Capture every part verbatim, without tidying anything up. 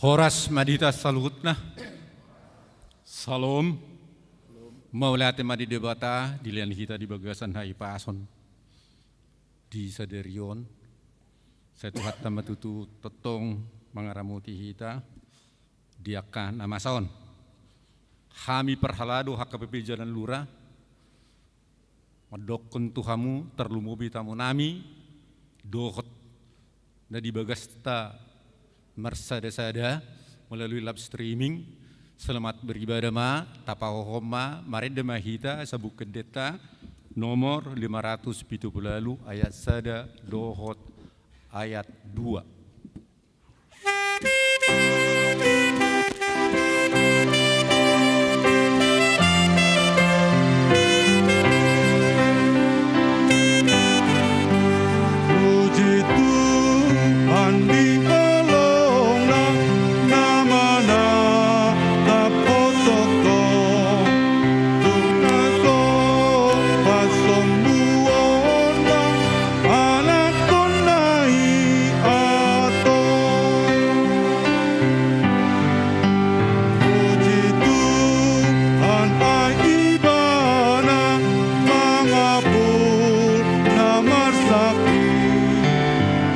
Horas ma di hita saluhutna. Syalom. Mauliate ma di Debata, dilehon hita di bagasan hahipason di sadari on. Sai Tuhanta ma tutu tongtong mangaramoti hita di angka na masa on. Hami parhalado H K P P Jalan Lura, mandokkon tu hamu, tarlumobi tamu nami dohot na di bagasta marsada-sada melalui live streaming. Selamat beribadah ma, tapahohom ma, marende ma hita Sabuk Endenta nomor lima ratus pitu pulu ualu ayat sada dohot ayat dua. Puji Tuhan di holongna, namana na hotongtong, tung na so pasombuonna, anakkonna i antong. Puji Tuhan, ai Ibana mangapul na marsakit,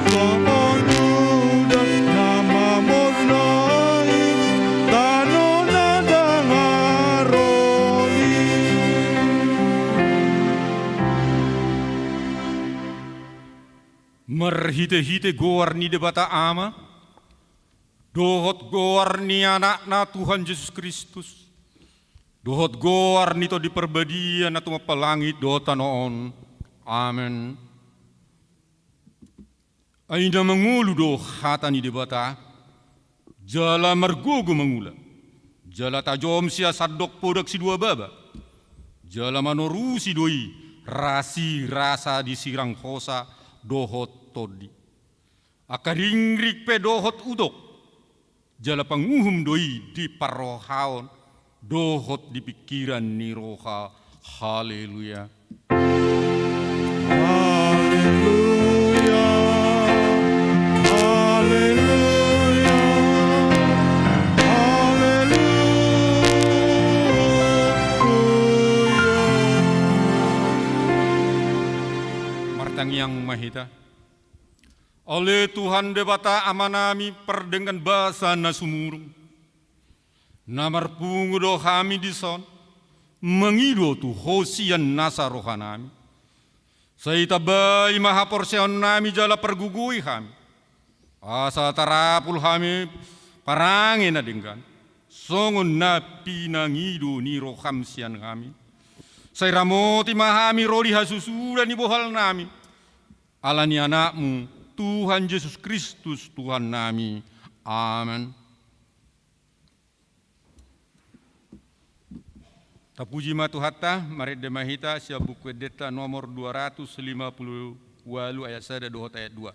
songon udan na mamornai tano na ndang haroli. Marhite-hite goar ni Debata Ama, dohot goar ni Anakna Tuhan Jesus Kristus, dohot goar ni Tondi Parbadia na tumompa langit dohot tano on. Amen. Ai na mangolu do hata ni Debata, jala margogo mangula, jala tajom sia sandok podang sidua baba, jala manorusi do i rasirasa di sirang hosa dohot tondi. Angka ringring pe dohot utok, jala panguhum do i di parrohaon dohot di pingkiran ni roha. Haleluya. Haleluya. Haleluya. Haleluya. Martangiang ma hita. Ale Tuhan Debata Amanami, pardenggan basa na sumurung, na marpungu do hami dison mangido tu Ho sian nasa rohanami. Sai tambai ma haporseaonnami jala pargogoi hami, asa tarapul hami parange na denggan, songon na pinangido ni roham sian hami. Sai ramoti ma hami ro di hasusuda ni bohalnami, ala ni Anakmu, Tuhan Jesus Kristus, Tuhannami. Amen. Tapuji ma Tuhanta, marende ma hita sian Buku Endenta nomor dua ratus lima puluh ualu ayat sada dohot ayat dua.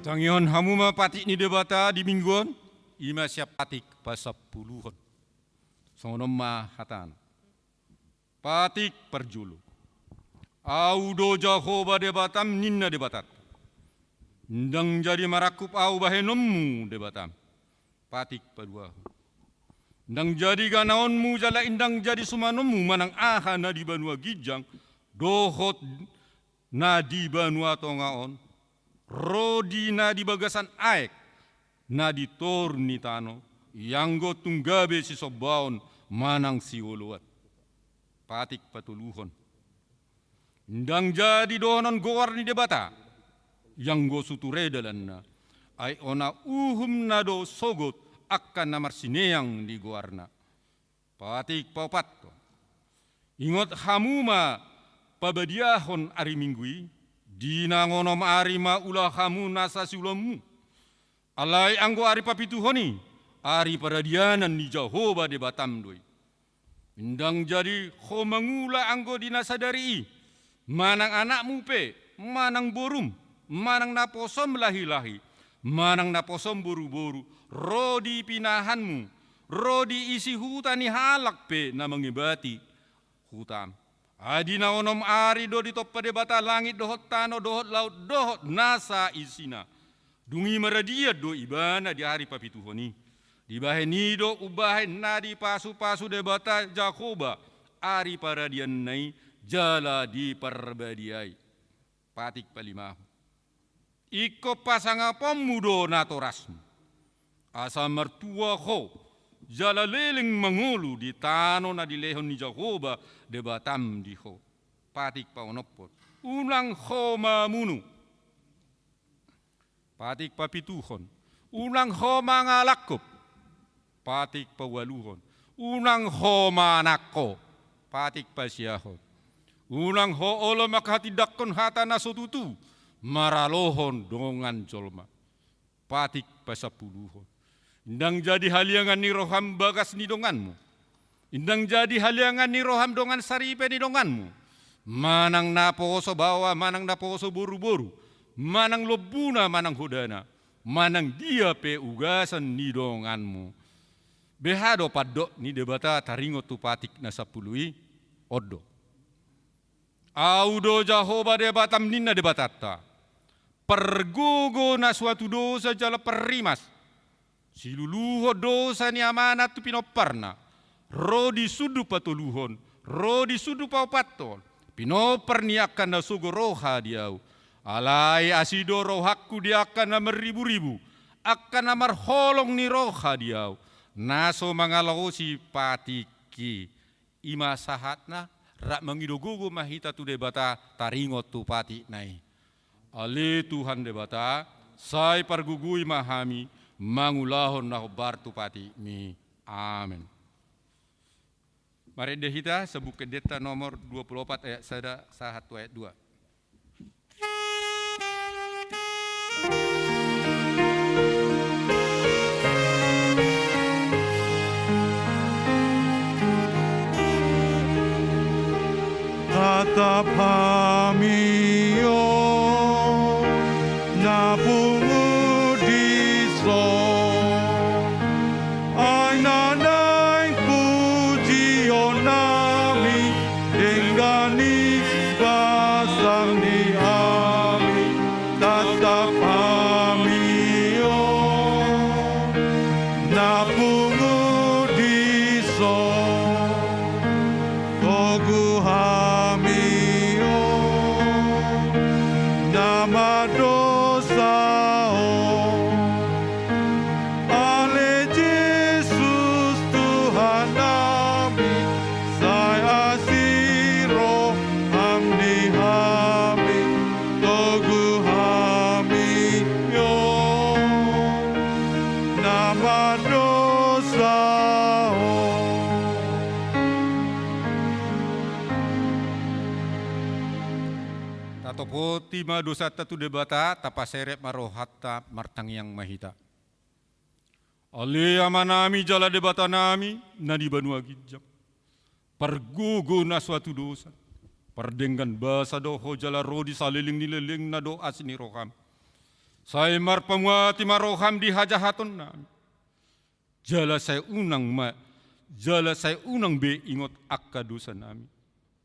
Tangihon hamu ma patik ni Debata di minggu on, i ma sian patik pasampuluhon. Songon on ma hatana. Patik parjolo. Ahu do Jahowa Debatam, ninna Debatanta. Ndang jadi marangkup ahu bahenonmu Debatam. Patik paduahon. Ndang jadi ganaonmu jala ndang jadi sumanonmu manang aha na di banua ginjang dohot na di banua tonga on, ro di na di bagasan aek na di toru ni tano, ianggo tung gabe sisombaon manang sioloan. Patik patoluhon. Ndang jadi dohonon goar ni Debata, ianggo suture dalanna, ai ona uhumna do sogot angka na marsineang di goarna. Patik paopathon. Ingot hamu ma pabadiahon ari Minggu i, di na onom ari ma ula hamu nasa siulaonmu. Alai anggo ari papituhon i, ari paradianan ni Jahowa Debatam do i. Ndang jadi ho mangula anggo di na sadari i, manang anakmu pe, manang borum, manang naposom lahilahi, manang naposom boruboru, ro di pinahanmu, ro di isi huta ni halak pe na mangebati hutam. Ai di na onom ari do ditompa Debata langit dohot tano dohot laut dohot nasa isina. Dung i maradian do ibana di ari papituhon i. Dibahen i do umbahen na dipasupasu Debata Jahowa ari paradianna i jala diparbadiai. Patik palimahon. Ingkon pasangaponmu do natorasmu, asa martua ho jala leleng mangolu di tano na dilehon ni Jahowa Debatam di ho. Patik paonomhon. Unang ho mamunu. Patik papituhon. Unang ho mangalangkup. Patik paualuhon. Unang ho manangko. Patik pasiahon. Unang ho olo manghatindanghon hata na so tutu maralohon dongan jolma. Patik pasampuluhon. Ndang jadi haliangan ni roham bagas ni donganmu. Ndang jadi haliangan ni roham dongan saripe ni donganmu. Manang naposo baoa, manang naposo boruboru, manang lombuna, manang hodana, manang dia pe ugasan ni donganmu. Beha do pandok ni Debata taringot tu patik na sampulu i? On do. Ahu do Jahowa Debatam, ninna Debatanta, pargogo na suatu dosa jala parrimas, siluluhon dosa ni amana tu pinomparna, ro di sundut patoluhon, ro di sundut paopathon, pinompar ni angka na sogo roha di ahu. Alai asi do rohangku di angka na marriburibu, angka na marholong ni roha di ahu, na so mangalaosi patikki. I ma sahatna, rap mangido gogo ma hita tu Debata taringot tu patikna i. Ale Tuhan Debata, sai pargogoi ma hami mangulahon na hombar tu patikmi. Amen. Marende hita, Sambung Endenta nomor dua puluh opat ayat sada sahat tu ayat dua. Tatap hami on na pungu dison. Ai na naeng pujionnami denggan ni basang ni hami, tatap hami on na pungu dison. Togu hami on na mardosa on. Ale Jesus Tuhannami, sai asi roham di hami, togu hami on na mardosa on. Tatopoti ma dosanta tu Debata, tapaserep ma rohanta, martangiang ma hita. Ale Amanami jala Debatanami na di banua ginjang, pargogo na suatu dosa, pardenggan basa do Ho jala ro di saleleng ni lelengna do asi ni roham. Sai marpamuati ma roham di hajahatonnami. Jala sai unang ma, jala sai unang be ingot angka dosanami.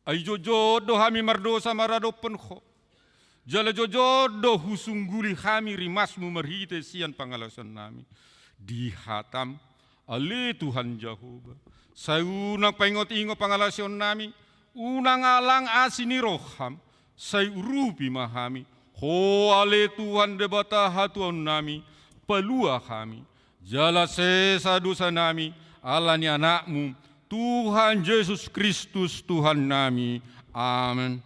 Ai jotjot do hami mardosa maradophon Ho. Jala jotjot do husungguli hami rimasmu marhite sian pangalaosionnami. Di hatam, ale Tuhan Jahowa. Sai unang paingot-ingot pangalaosionnami, unang alang asi ni roham, sai urupi ma hami. Ho ale Tuhan Debata hatuaonnami, palua hami. Jala sesa dosanami, ala ni Anakmu, Tuhan Jesus Kristus Tuhannami. Amen.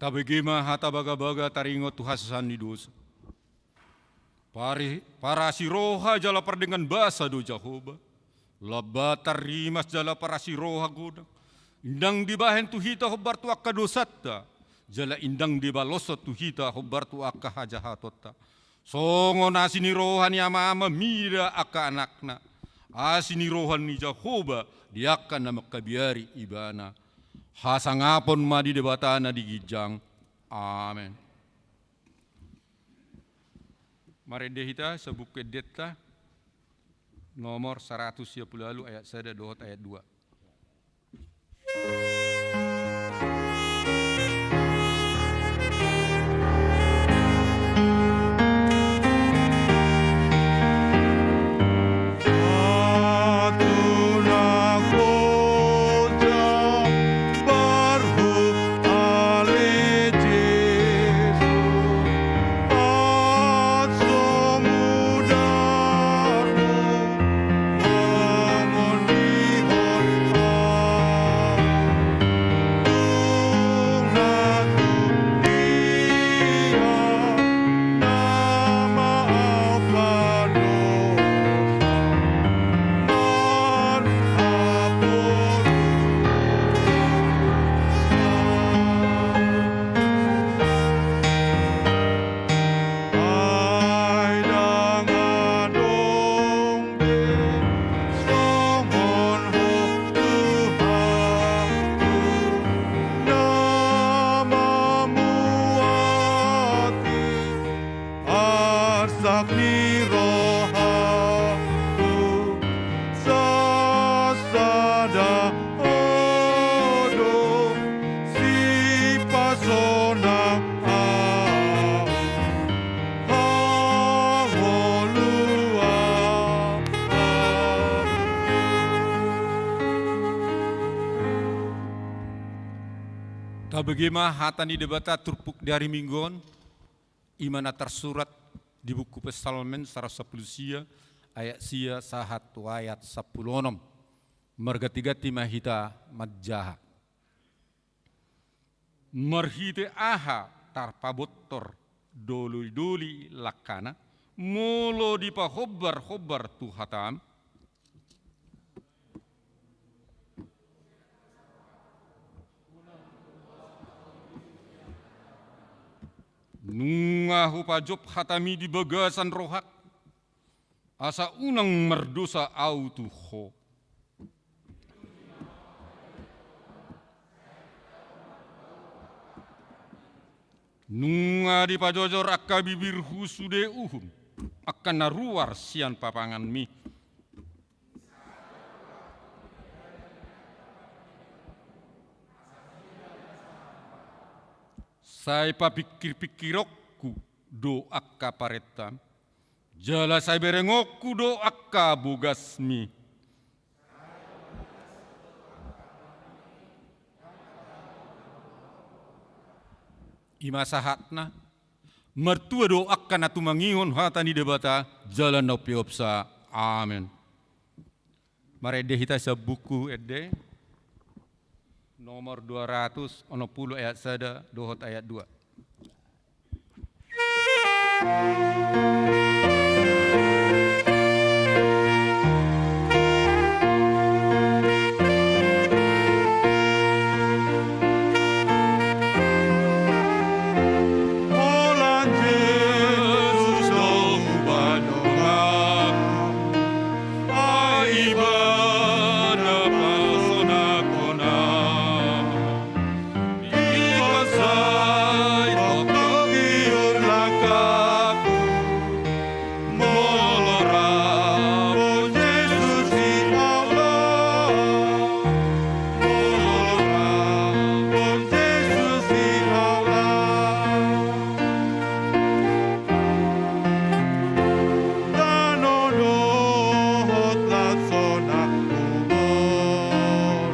Tabege ma hata bagabaga taringot tu hasesaan ni dosa. Pari-, parasi roha jala pardenggan basa do Jahowa. Lambat tarrimas jala parasi roha godang. Ndang dibahen tu hita hombar tu angka dosanta. Jala ndang dibaloshon tu hita hombar tu angka hajahatonta. Songon asi ni roha ni ama-ama mida angka anakna. Asi ni roha ni Jahowa di angka na mangkabiari ibana. Hasangapon ma di Debata na di ginjang. Amen. Marende hita sabuku endenta nomor saratus sia pulu ualu ayat sada dohot ayat dua. Arsak ni rohangku, sasada Ho do sipasonang ahu, hangoluan. Tabege ma hata ni Debata turpuk di ari Minggu on. I ma na tarsurat di buku Psalmen saratus sampulu sia, ayat sia sahat tu ayat sampulu onom. Marganti-ganti ma hita manjaha. Marhite aha tarpabontor doli-doli langkana, molo dipahombar-hombar tu hatam? Nunga hupajop hatami di bagasan rohangku, asa unang mardosa ahu tu Ho. Nunga dipajojor angka bibirhu sude uhum, angka na ruar sian papanganmi. Sai papingkir-pingkironku do angka parentam, jala sai berengonku do angka bogasmi. I ma sahatna. Martua do angka na tumangihon hata ni Debata jala na umpeopsa. Amen. Marende hita sian Buku Ende nomor dua ratus onom pulu ayat sada dohot ayat dua. Holan Jesus do hubadongan, ai Ibana pasonanghon ahu. Ingkon sai tongtong iur langkahku, molo ra Amang Jesus di ahu. Molo ra Amang Jesus di ahu. Tano dohot las sonang kubur,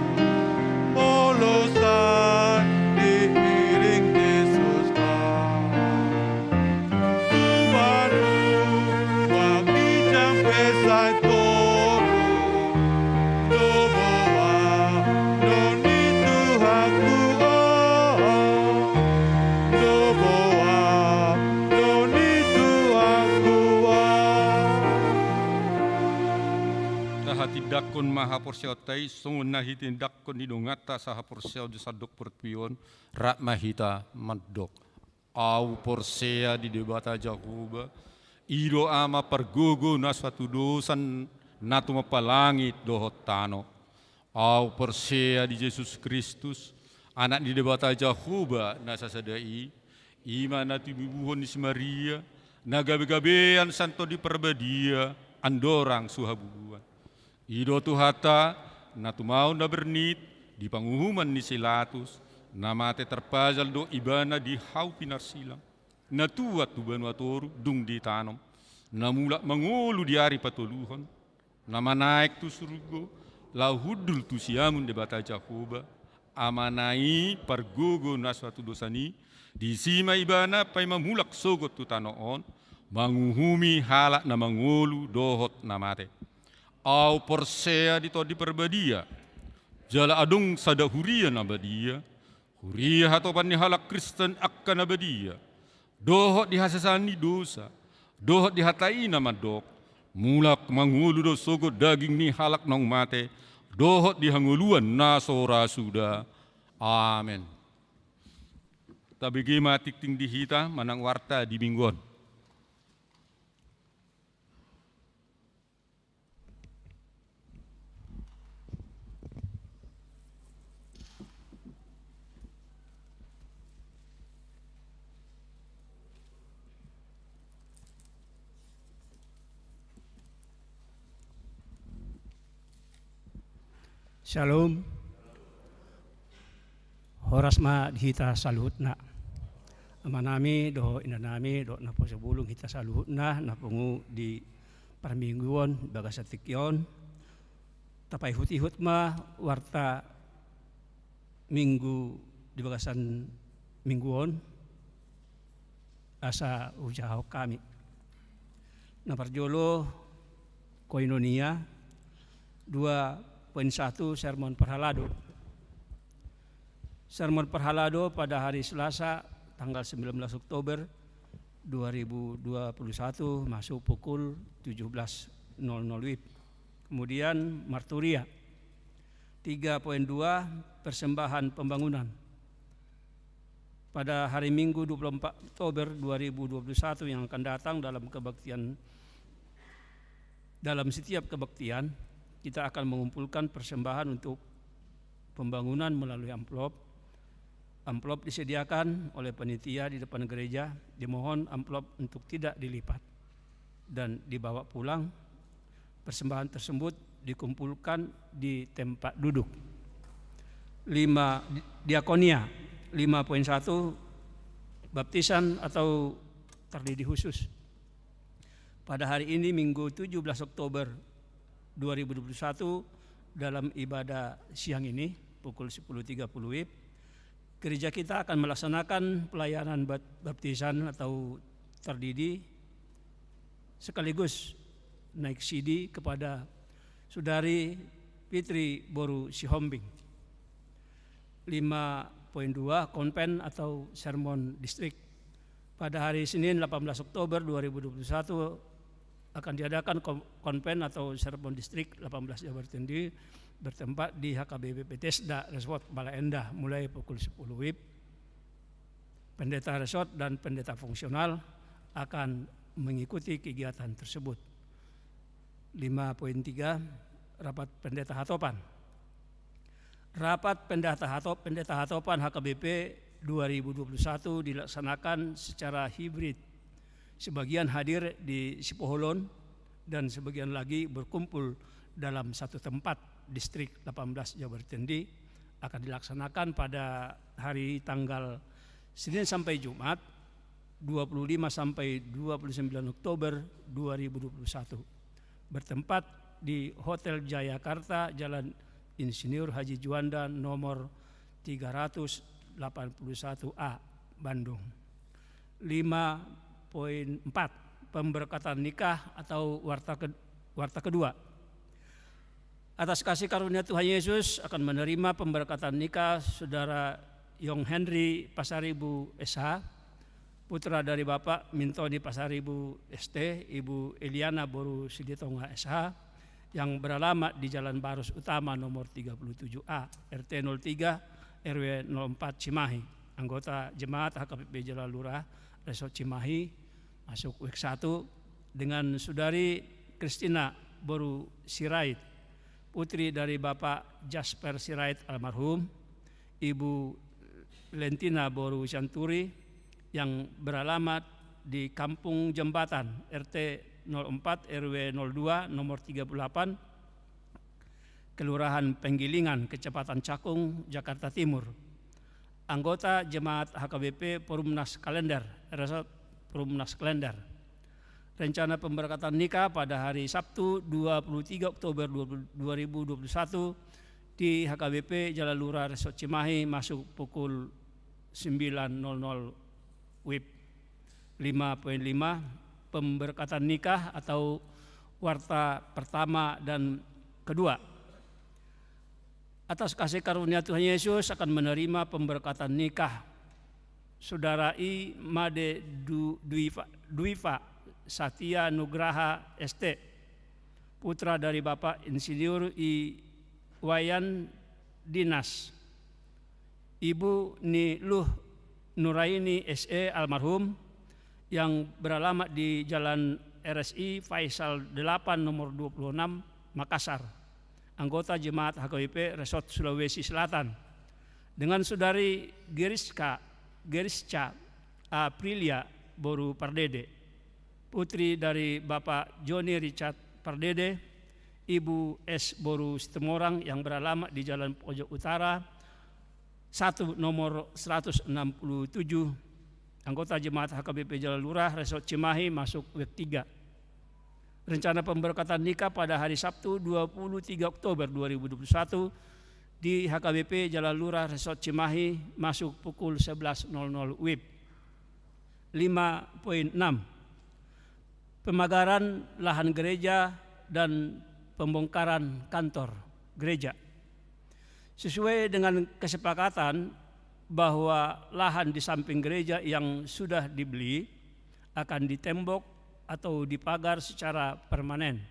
molo sai diiring Jesus ma. Tu banua ginjang pe sai toru, do boha do ni Tuhanku o. Do boha do ni Tuhanku o. Tahatindangkon ma haporseaonta i songon na hitindangkon ni donganta sahaporseaon di sandok portibi on. Rap ma hita mandok. Ahu porsea di Debata Jahowa, i do Ama pargogo na so hatudosan, na tumompa langit dohot tano. Ahu porsea di Jesus Kristus, Anak ni Debata Jahowa na sasada i, i ma na tinubuhon ni si Maria, na gabegabean sian Tondi Parbadia, andorang so habubuhan. I do Tuhanta, na tumaon na bernit di panguhuman ni si Pilatus, na mate tarpajal do Ibana di hau pinarsilang, na tuat tu banua toru dung ditanom, na mulak mangolu di ari patoluhon, na manaek tu surgo, laho hundul tu siamun Debata Jahowa, Amana i pargogo na so hatudosan i, disi ma Ibana paima mulak sogot tu tano on, manguhumi halak na mangolu dohot na mate. Ahu porsea di Tondi Parbadia, jala adong sada huria na badia, huria hatopan ni halak Kristen angka na badia, dohot di hasesaan ni dosa, dohot di hata i na mandok, mulak mangolu do sogot daging ni halak naung mate, dohot di hangoluan na so ra suda. Amen. Tabege ma tingting di hita manang warta di minggu on. Syalom. Horas ma di hita saluhutna. Amanami dohot inanami dohot naposobulung hita saluhutna na pungu di parmingguon di bagasan tingki on. Tapaihutihut ma warta minggu di bagasan minggu on, asa hujahahon hami. Na parjolo koinonia, dua poin satu, sermon parhalado. Sermon parhalado pada hari Selasa, tanggal sembilan belas Oktober dua ribu dua puluh satu, masuk pukul tujuh belas nol nol W I B. Kemudian marturia, tiga poin dua, persembahan pembangunan. Pada hari Minggu dua puluh empat Oktober dua ribu dua puluh satu yang akan datang, dalam kebaktian, dalam setiap kebaktian, kita akan mengumpulkan persembahan untuk pembangunan melalui amplop. Amplop disediakan oleh panitia di depan gereja. Dimohon amplop untuk tidak dilipat dan dibawa pulang. Persembahan tersebut dikumpulkan di tempat duduk. Lima, di-, diakonia, lima poin satu, baptisan atau terdidi khusus. Pada hari ini, Minggu tujuh belas Oktober dua ribu dua puluh satu, dalam ibadah siang ini, pukul sepuluh tiga puluh W I B, Gereja kita akan melaksanakan pelayanan bat-, baptisan atau tardidi sekaligus naik sidi kepada Saudari Fitri boru Sihombing. Lima poin dua, konven atau sermon distrik. Pada hari Senin delapan belas Oktober dua ribu dua puluh satu akan diadakan kon-, konven atau sermon distrik delapan belas Jabar Tendi bertempat di H K B P Bethesda Resort Bale Endah mulai pukul sepuluh WIB. Pendeta resort dan pendeta fungsional akan mengikuti kegiatan tersebut. Lima poin tiga, rapat pendeta hatopan. Rapat pendeta hatop-, pendeta hatopan H K B P dua ribu dua puluh satu dilaksanakan secara hibrid. Sebagian hadir di Sipoholon dan sebagian lagi berkumpul dalam satu tempat, Distrik delapan belas Jabar Tendi, akan dilaksanakan pada hari tanggal Senin sampai Jumat, dua puluh lima sampai dua puluh sembilan Oktober dua ribu dua puluh satu. Bertempat di Hotel Jayakarta, Jalan Insinyur Haji Juanda nomor tiga ratus delapan puluh satu A, Bandung. Lima poin empat, pemberkatan nikah atau warta ke-, warta kedua. Atas kasih karunia Tuhan Yesus akan menerima pemberkatan nikah Saudara Yong Henry Pasaribu S H, putra dari Bapak Mintoni Pasaribu S T, Ibu Eliana boru Siditonga S H, yang beralamat di Jalan Barus Utama nomor tiga puluh tujuh A, R T nol tiga, R W nol empat Cimahi, anggota jemaat H K B P Jalalura, Resort Cimahi, masuk WIB satu, dengan Saudari Kristina boru Sirait, putri dari Bapak Jasper Sirait almarhum, Ibu Lentina boru Sianturi, yang beralamat di Kampung Jembatan, R T nol empat, R W nol dua, nomor tiga puluh delapan, Kelurahan Penggilingan, Kecamatan Cakung, Jakarta Timur. Anggota jemaat H K B P Perumnas Klender, Resort Perumnas Klender. Rencana pemberkatan nikah pada hari Sabtu, dua puluh tiga Oktober dua ribu dua puluh satu, di H K B P Jalalura Resort Cimahi, masuk pukul sembilan nol nol WIB. Lima poin lima, pemberkatan nikah atau warta pertama dan kedua. Atas kasih karunia Tuhan Yesus akan menerima pemberkatan nikah Saudara I Made Du-, Duifa, Duifa Satia Nugraha S T, putra dari Bapak Insinyur I Wayan Dinas, Ibu Ni Luh Nuraini S E almarhum, yang beralamat di Jalan R S I Faisal delapan nomor dua puluh enam, Makassar. Anggota jemaat H K B P Resort Sulawesi Selatan. Dengan Saudari Geriska, Gerisca Aprilia boru Pardede, putri dari Bapak Joni Richard Pardede, Ibu S boru Situmorang, yang beralamat di Jalan Pojok Utara satu nomor seratus enam puluh tujuh, anggota jemaat H K B P Jalalura Resort Cimahi, masuk WIB tiga. Rencana pemberkatan nikah pada hari Sabtu, dua puluh tiga Oktober dua ribu dua puluh satu, di H K B P Jalalura Resort Cimahi, masuk pukul sebelas nol nol WIB. Lima poin enam, pemagaran lahan gereja dan pembongkaran kantor gereja. Sesuai dengan kesepakatan bahwa lahan di samping gereja yang sudah dibeli akan ditembok atau dipagar secara permanen,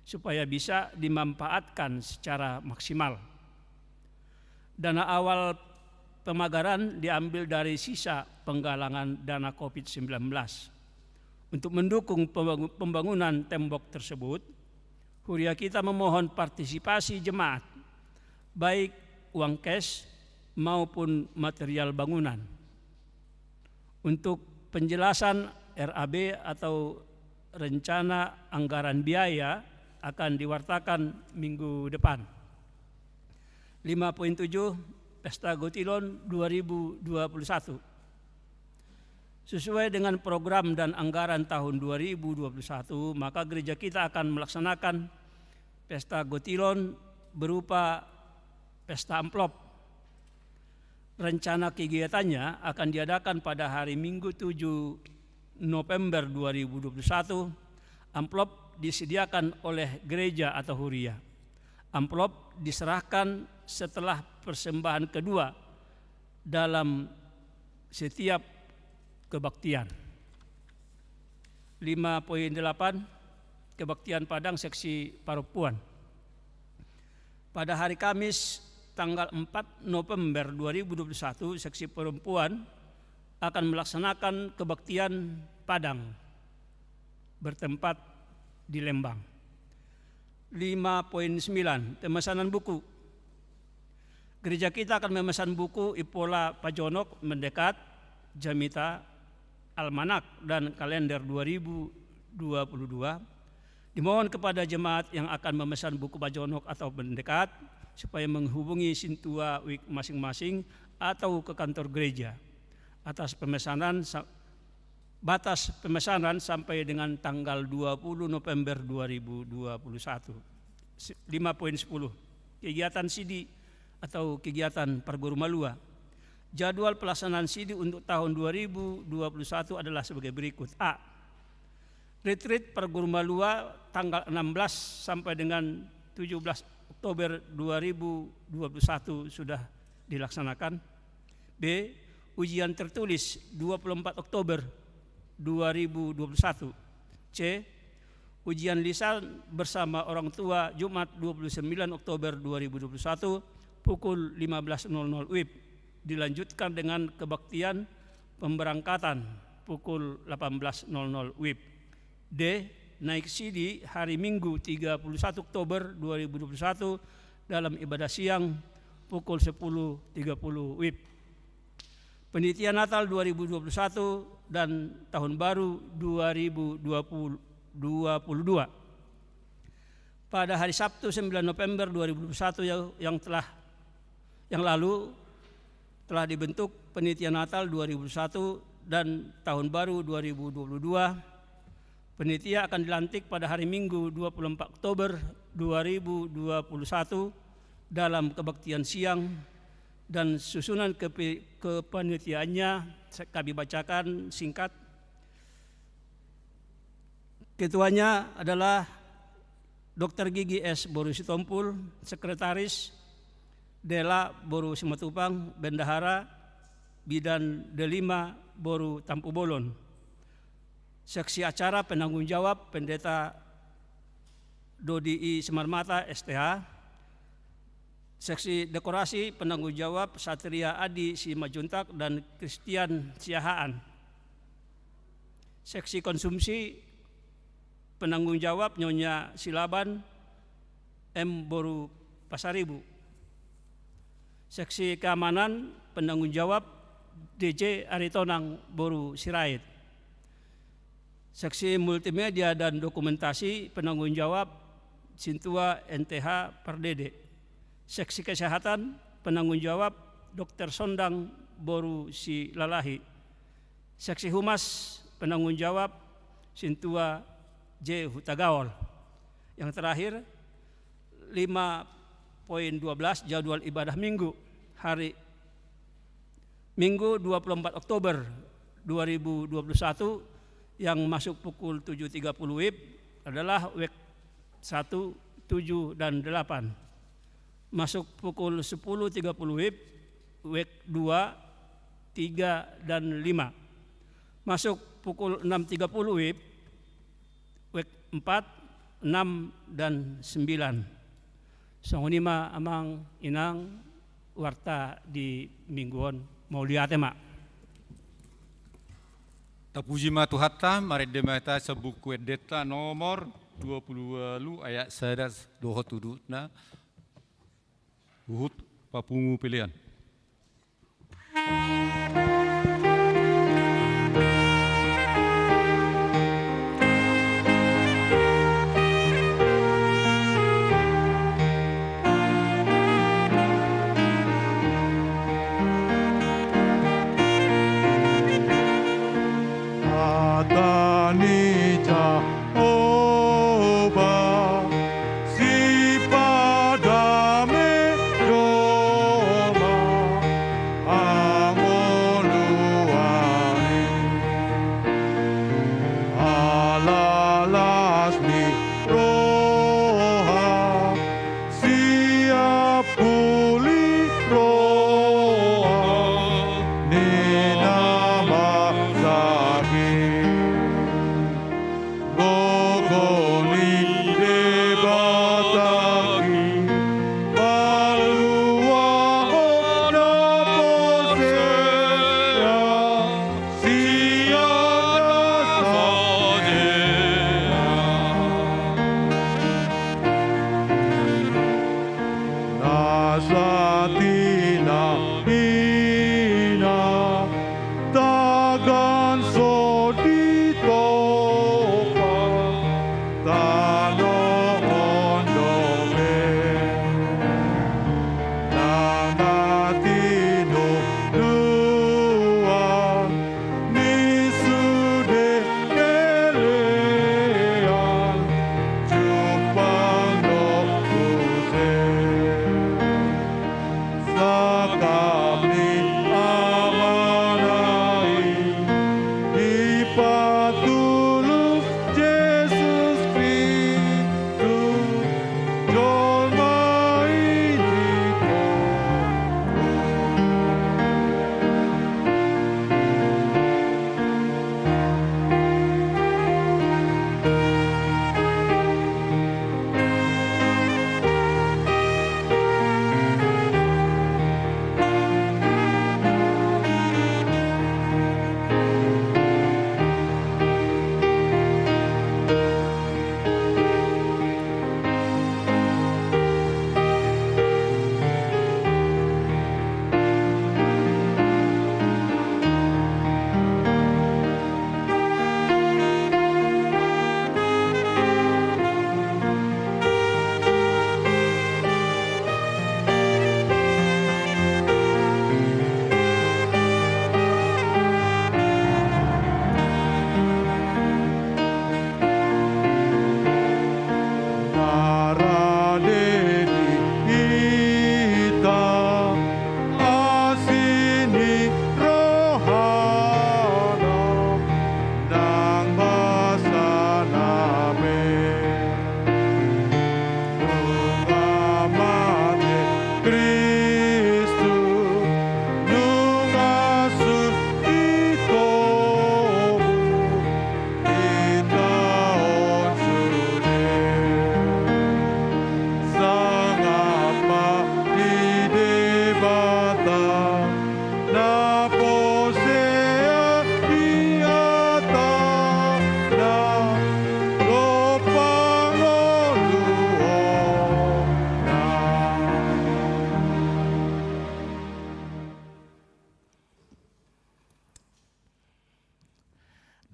supaya bisa dimanfaatkan secara maksimal. Dana awal pemagaran diambil dari sisa penggalangan dana covid sembilan belas. Untuk mendukung pembangu-, pembangunan tembok tersebut, Huria kita memohon partisipasi jemaat, baik uang cash maupun material bangunan. Untuk penjelasan R A B atau rencana anggaran biaya akan diwartakan minggu depan. Lima poin tujuh, Pesta Gotilon dua ribu dua puluh satu. Sesuai dengan program dan anggaran tahun dua ribu dua puluh satu, maka gereja kita akan melaksanakan Pesta Gotilon berupa pesta amplop. Rencana kegiatannya akan diadakan pada hari Minggu tujuh November dua ribu dua puluh satu. Amplop disediakan oleh gereja atau huria. Amplop diserahkan setelah persembahan kedua dalam setiap kebaktian. Lima poin delapan, kebaktian Padang seksi parompuan. Pada hari Kamis, tanggal empat November dua ribu dua puluh satu, seksi perempuan akan melaksanakan kebaktian Padang bertempat di Lembang. Lima poin sembilan, pemesanan buku. Gereja kita akan memesan buku Impola Pajonok Mendekat, Jamita, Almanak, dan Kalender dua ribu dua puluh dua. Dimohon kepada jemaat yang akan memesan buku Pajonok atau Mendekat supaya menghubungi sintua wik masing-masing atau ke kantor gereja. Atas pemesanan sa-, batas pemesanan sampai dengan tanggal dua puluh November dua ribu dua puluh satu. Si-, lima poin sepuluh. Kegiatan sidi atau kegiatan parguru malua. Jadwal pelaksanaan sidi untuk tahun dua ribu dua puluh satu adalah sebagai berikut. A. Retreat parguru malua tanggal enam belas sampai dengan tujuh belas Oktober dua ribu dua puluh satu sudah dilaksanakan. B. Ujian tertulis dua puluh empat Oktober dua ribu dua puluh satu. C. Ujian lisan bersama orang tua Jumat dua puluh sembilan Oktober dua ribu dua puluh satu pukul lima belas nol nol wib. Dilanjutkan dengan kebaktian pemberangkatan pukul delapan belas nol nol wib. D. Naik sidi hari Minggu tiga puluh satu Oktober dua ribu dua puluh satu dalam ibadah siang pukul sepuluh tiga puluh wib. Penitia Natal dua ribu dua puluh satu dan Tahun Baru dua ribu dua puluh, dua puluh dua. Pada hari Sabtu sembilan November dua ribu dua puluh satu yang, yang telah, yang lalu, telah dibentuk Penitia Natal dua ribu dua puluh satu dan Tahun Baru dua ribu dua puluh dua. Penitia akan dilantik pada hari Minggu dua puluh empat Oktober dua ribu dua puluh satu dalam kebaktian siang, dan susunan kepe-, kepanitiaannya se-, kami bacakan singkat. Ketuanya adalah Doktor Gigi S Boru Sitompul, Sekretaris Dela Boru Simatupang, Bendahara Bidan Delima Boru Tampubolon. Seksi acara penanggung jawab Pendeta Dodi I Simarmata, S T H. Seksi dekorasi penanggung jawab Satria Adi Simanjuntak dan Christian Siahaan. Seksi konsumsi penanggung jawab Nyonya Silaban M Boru Pasaribu. Seksi keamanan penanggung jawab D J Aritonang Boru Sirait. Seksi multimedia dan dokumentasi penanggung jawab Sintua N T H Pardede. Seksi kesehatan penanggung jawab Dokter Sondang Boru Silalahi. Seksi humas penanggung jawab Sintua J Hutagaol. Yang terakhir, lima poin dua belas, jadwal ibadah Minggu. Hari Minggu dua puluh empat Oktober dua ribu dua puluh satu yang masuk pukul tujuh tiga puluh wib adalah wek satu, tujuh, dan delapan. Masuk pukul sepuluh tiga puluh wib, wek dua, tiga, dan lima. Masuk pukul enam tiga puluh wib, wek empat, enam, dan sembilan. Songon i ma amang inang warta di Minggu on. Mauliate ma. Tapuji ma Tuhanta, marende ma hita sian Buku Endenta nomor dua puluh ualu ayat sada dohot udutna. Huhut papungu pelean. Hata ni Jahowa, sipadame jolma.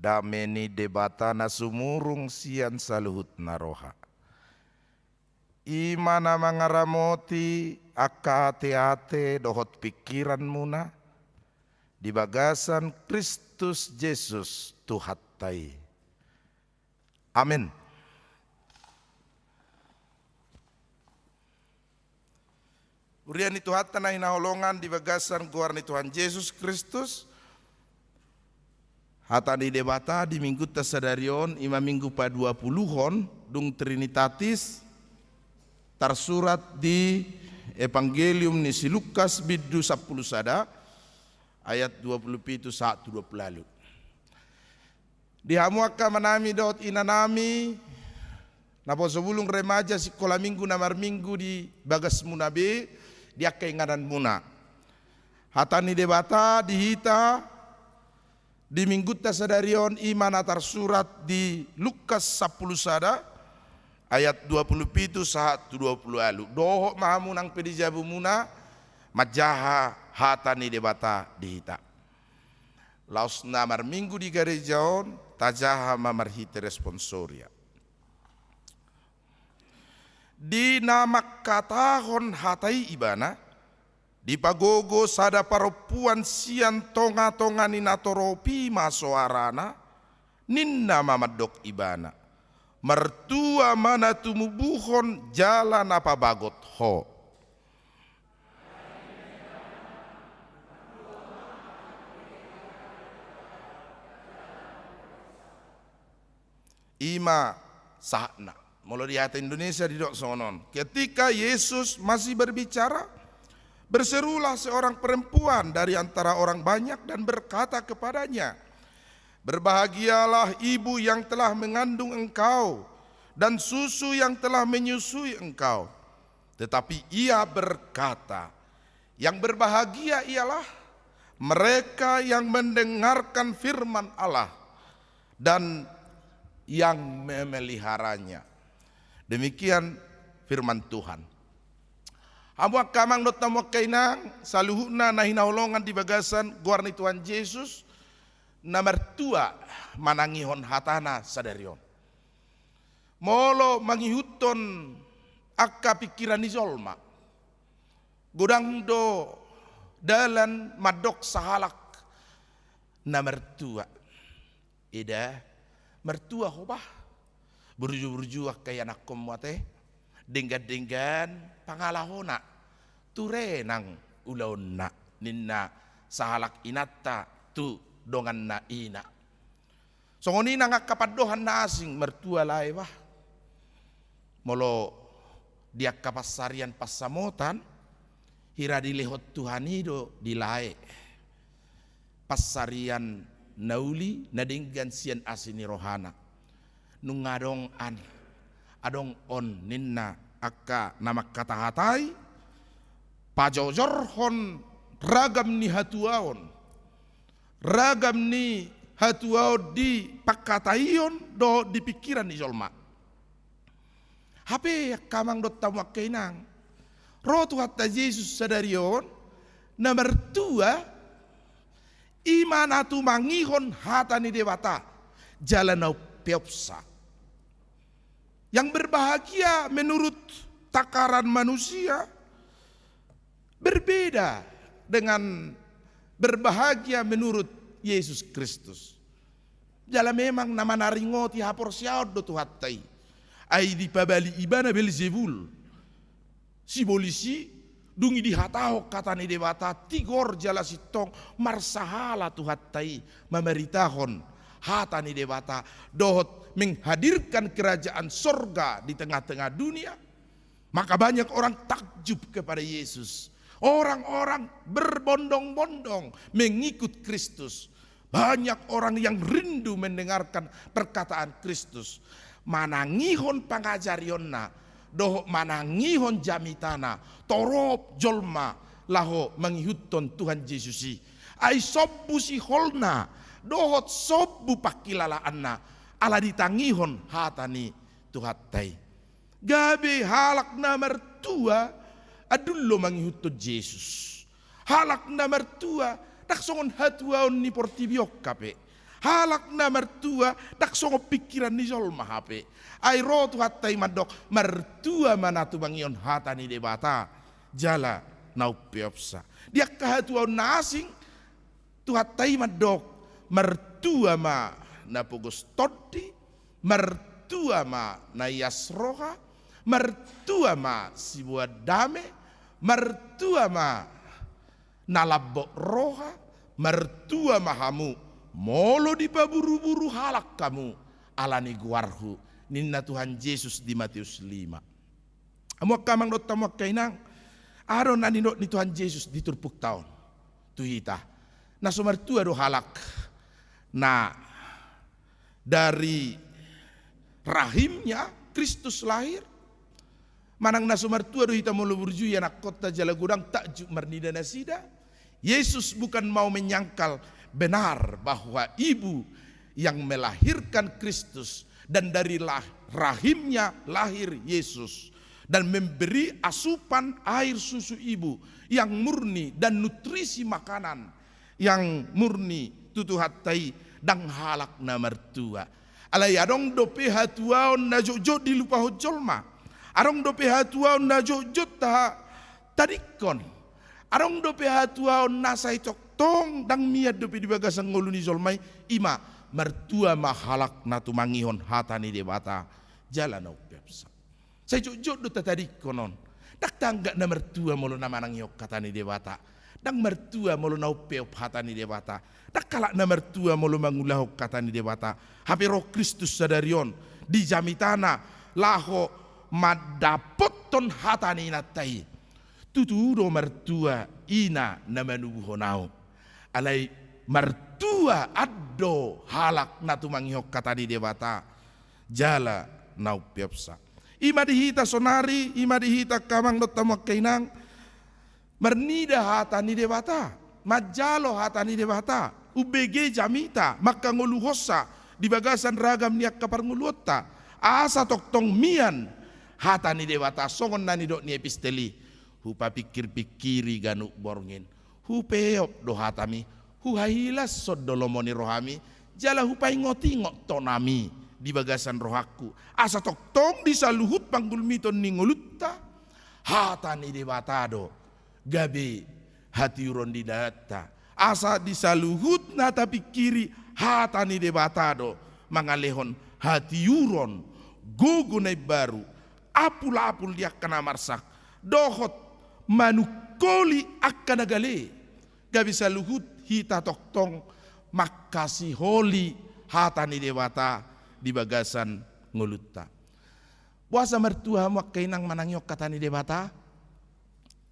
dame ni Debata na sumurung sian saluhutna roha. I ma na mangaramoti angka ateate dohot pingkiranmuna di bagasan Kristus Jesus Tuhanta i. Amen. Huria ni Tuhanta na hinaholongan di bagasan goar ni Tuhan Jesus Kristus, hata ni Debata di Minggunta sadari on, i ma Minggu paduapuluhon, dung Trinitatis, tarsurat di Evangelium ni si Lukas bindu sampulu sada, ayat dua pulu pitu sahat tu dua pulu ualu. Di hamu angka amanami dohot inanami, naposo bulung, remaja, sikola minggu na marminggu di bagasmuna be, di angka ingananmuna. Hata ni Debata di hita di Minggunta sadari on i ma na tarsurat di Lukas sampulu sada, ayat dua pulu pitu sahat tu dua pulu ualu. Dohot ma hamu nang pe di jabumuna, manjaha hata ni Debata di hita. Laos na marminggu di gareja on, tajaha ma marhite responsoria. Di na mangkatahon hata i ibana, dipagogo sada parompuan sian tongatonga ni natorop i ma soarana, ninna ma mandok ibana: Martua ma na tumubuhon jala na pabagot ho. I ma sahatna. Molo di hata Indonesia didok songon on: Ketika Yesus masih berbicara, berserulah seorang perempuan dari antara orang banyak dan berkata kepadanya, "Berbahagialah ibu yang telah mengandung engkau dan susu yang telah menyusui engkau." Tetapi ia berkata, "Yang berbahagia ialah mereka yang mendengarkan firman Allah dan yang memeliharanya." Demikian firman Tuhan. Hamu angka amang dohot hamu angka inang, saluhutna na hinaholongan di bagasan goar ni Tuhan Jesus, na martua manangihon hatana sadari on. Molo mangihuthon angka pingkiran ni jolma, godang do dalan mandok sahalak na martua. Eda, martua ho bah. Burju-burju angka ianakkonmu ate. Denggan-denggan pangalahona. Ture nang ulaonna, ninna sahalak inanta tu donganna ina. Songon i nang angka pandohan na asing, martua lae bah. Molo di angka pansarian pansamotan, hira dilehon Tuhan i do di lae pansarian na uli na denggan sian asi ni rohana. Nunga adong an, adong on ninna angka na mangkatahatai, pajojorhon ragam ni hatuaon, ragam ni hatuaon di pangkataion dohot di pingkiran ni jolma. Hape angka amang dohot hamu angka inang, ro Tuhanta Jesus sadari on, na martua i ma na tumangihon hata ni Debata jala na umpeopsa. Yang berbahagia menurut takaran manusia berbeda dengan berbahagia menurut Yesus Kristus. Jala memang na manaringoti haporseaon do Tuhanta i. Ai dipabali ibana Belzebul, sibolis i, dung i dihatahon hata ni Debata, tigor jala sintong marsahala Tuhanta i mamaritahon hata ni Debata dohot menghadirkan kerajaan sorga di tengah-tengah dunia. Maka banyak orang takjub kepada Yesus. Orang-orang berbondong-bondong mengikut Kristus. Banyak orang yang rindu mendengarkan perkataan Kristus. Manangihon pangajarionna dohot manangihon jamitana torop jolma laho mangihuthon Tuhan Jesus i. Ai sombu siholna dohot sombu pangkilalaanna ala ditangihon hata ni Tuhanta i. Gabe halak na martua andul do mangihuthon Jesus. Halak na martua ndang songon hatuaon ni portibi on hape. Halak na martua ndang songon pingkiran ni jolma hape. Ai ro Tuhanta i mandok, martua ma na tumangihon hata ni Debata jala na umpeopsa. Di angka hatuaon na asing, Tuhanta i mandok, martua ma na pogos tondi, martua ma na ias roha, martua ma siboan dame, martua ma na lambok roha, martua ma hamu, molo dipaburuburu halak hamu ala ni goarhu, ninna Tuhan Jesus di Mateus lima. Hamu angka amang dohot hamu angka inang, aha do na nidok ni Tuhan Jesus di turpukta on tu hita? Na so martua do halak na dari rahimnya Kristus lahir? Manang na so martua do hita molo burju ianakkonta jala godang takjub marnida nasida? Yesus bukan mau menyangkal benar bahwa ibu yang melahirkan Kristus dan dari lah-, rahimnya lahir Yesus dan memberi asupan air susu ibu yang murni dan nutrisi makanan yang murni tu Tuhanta i ndang halak na martua. Alai adong dope hatuaon na jotjot dilupahon jolma. Adong dope hatuaon na jotjot ta-, tadingkon. Adong dope hatuaon na sai tongtong ndang mian dope di bagasan ngolu ni jolma i, i ma, martua ma halak na tumangihon hata ni Debata jala na umpeopsa. Sai jotjot do tatadingkon on. Ndang taanggap na martua molo na manangihon hata ni Debata. Ndang martua molo na umpeop hata ni Debata. Ndang halak na martua molo mangulahon hata ni Debata. Hape ro Kristus sadari on di jamitana laho mandapothon hata ni inanta i. Tutu do martua ina na manubuhon ahu. Alai martua an do halak na tumangihon hata ni Debata jala na umpeopsa. I ma di hita saonari, i ma di hita angka amang dohot hamu angka inang, marnida hata ni Debata, manjalo hata ni Debata, umbege jamita, mangkangoluhonsa di bagasan ragam ni angka parngoluonta, asa tongtong mian hata ni Debata, songon na nidok ni epistel i, hupapingkirpingkiri ganup borngin, hupeop do hatami, huhahilashon do lomo ni rohami, jala hupaingotingot tonami di bagasan rohangku, asa tongtong di saluhut panggulmiton ni ngolunta, hata ni Debata do gabe hatiuron di dagingta, asa di saluhut na tapingkiri hata ni Debata do mangalehon hatiuron, gogo na imbaru, apulapul di angka na marsak, dohot manungkoli angka na gale. Gabe saluhut hita tongtong mangkasiholi hata ni Debata di bagasan ngolunta. Boasa martua hamu angka inang manangihon hata ni Debata?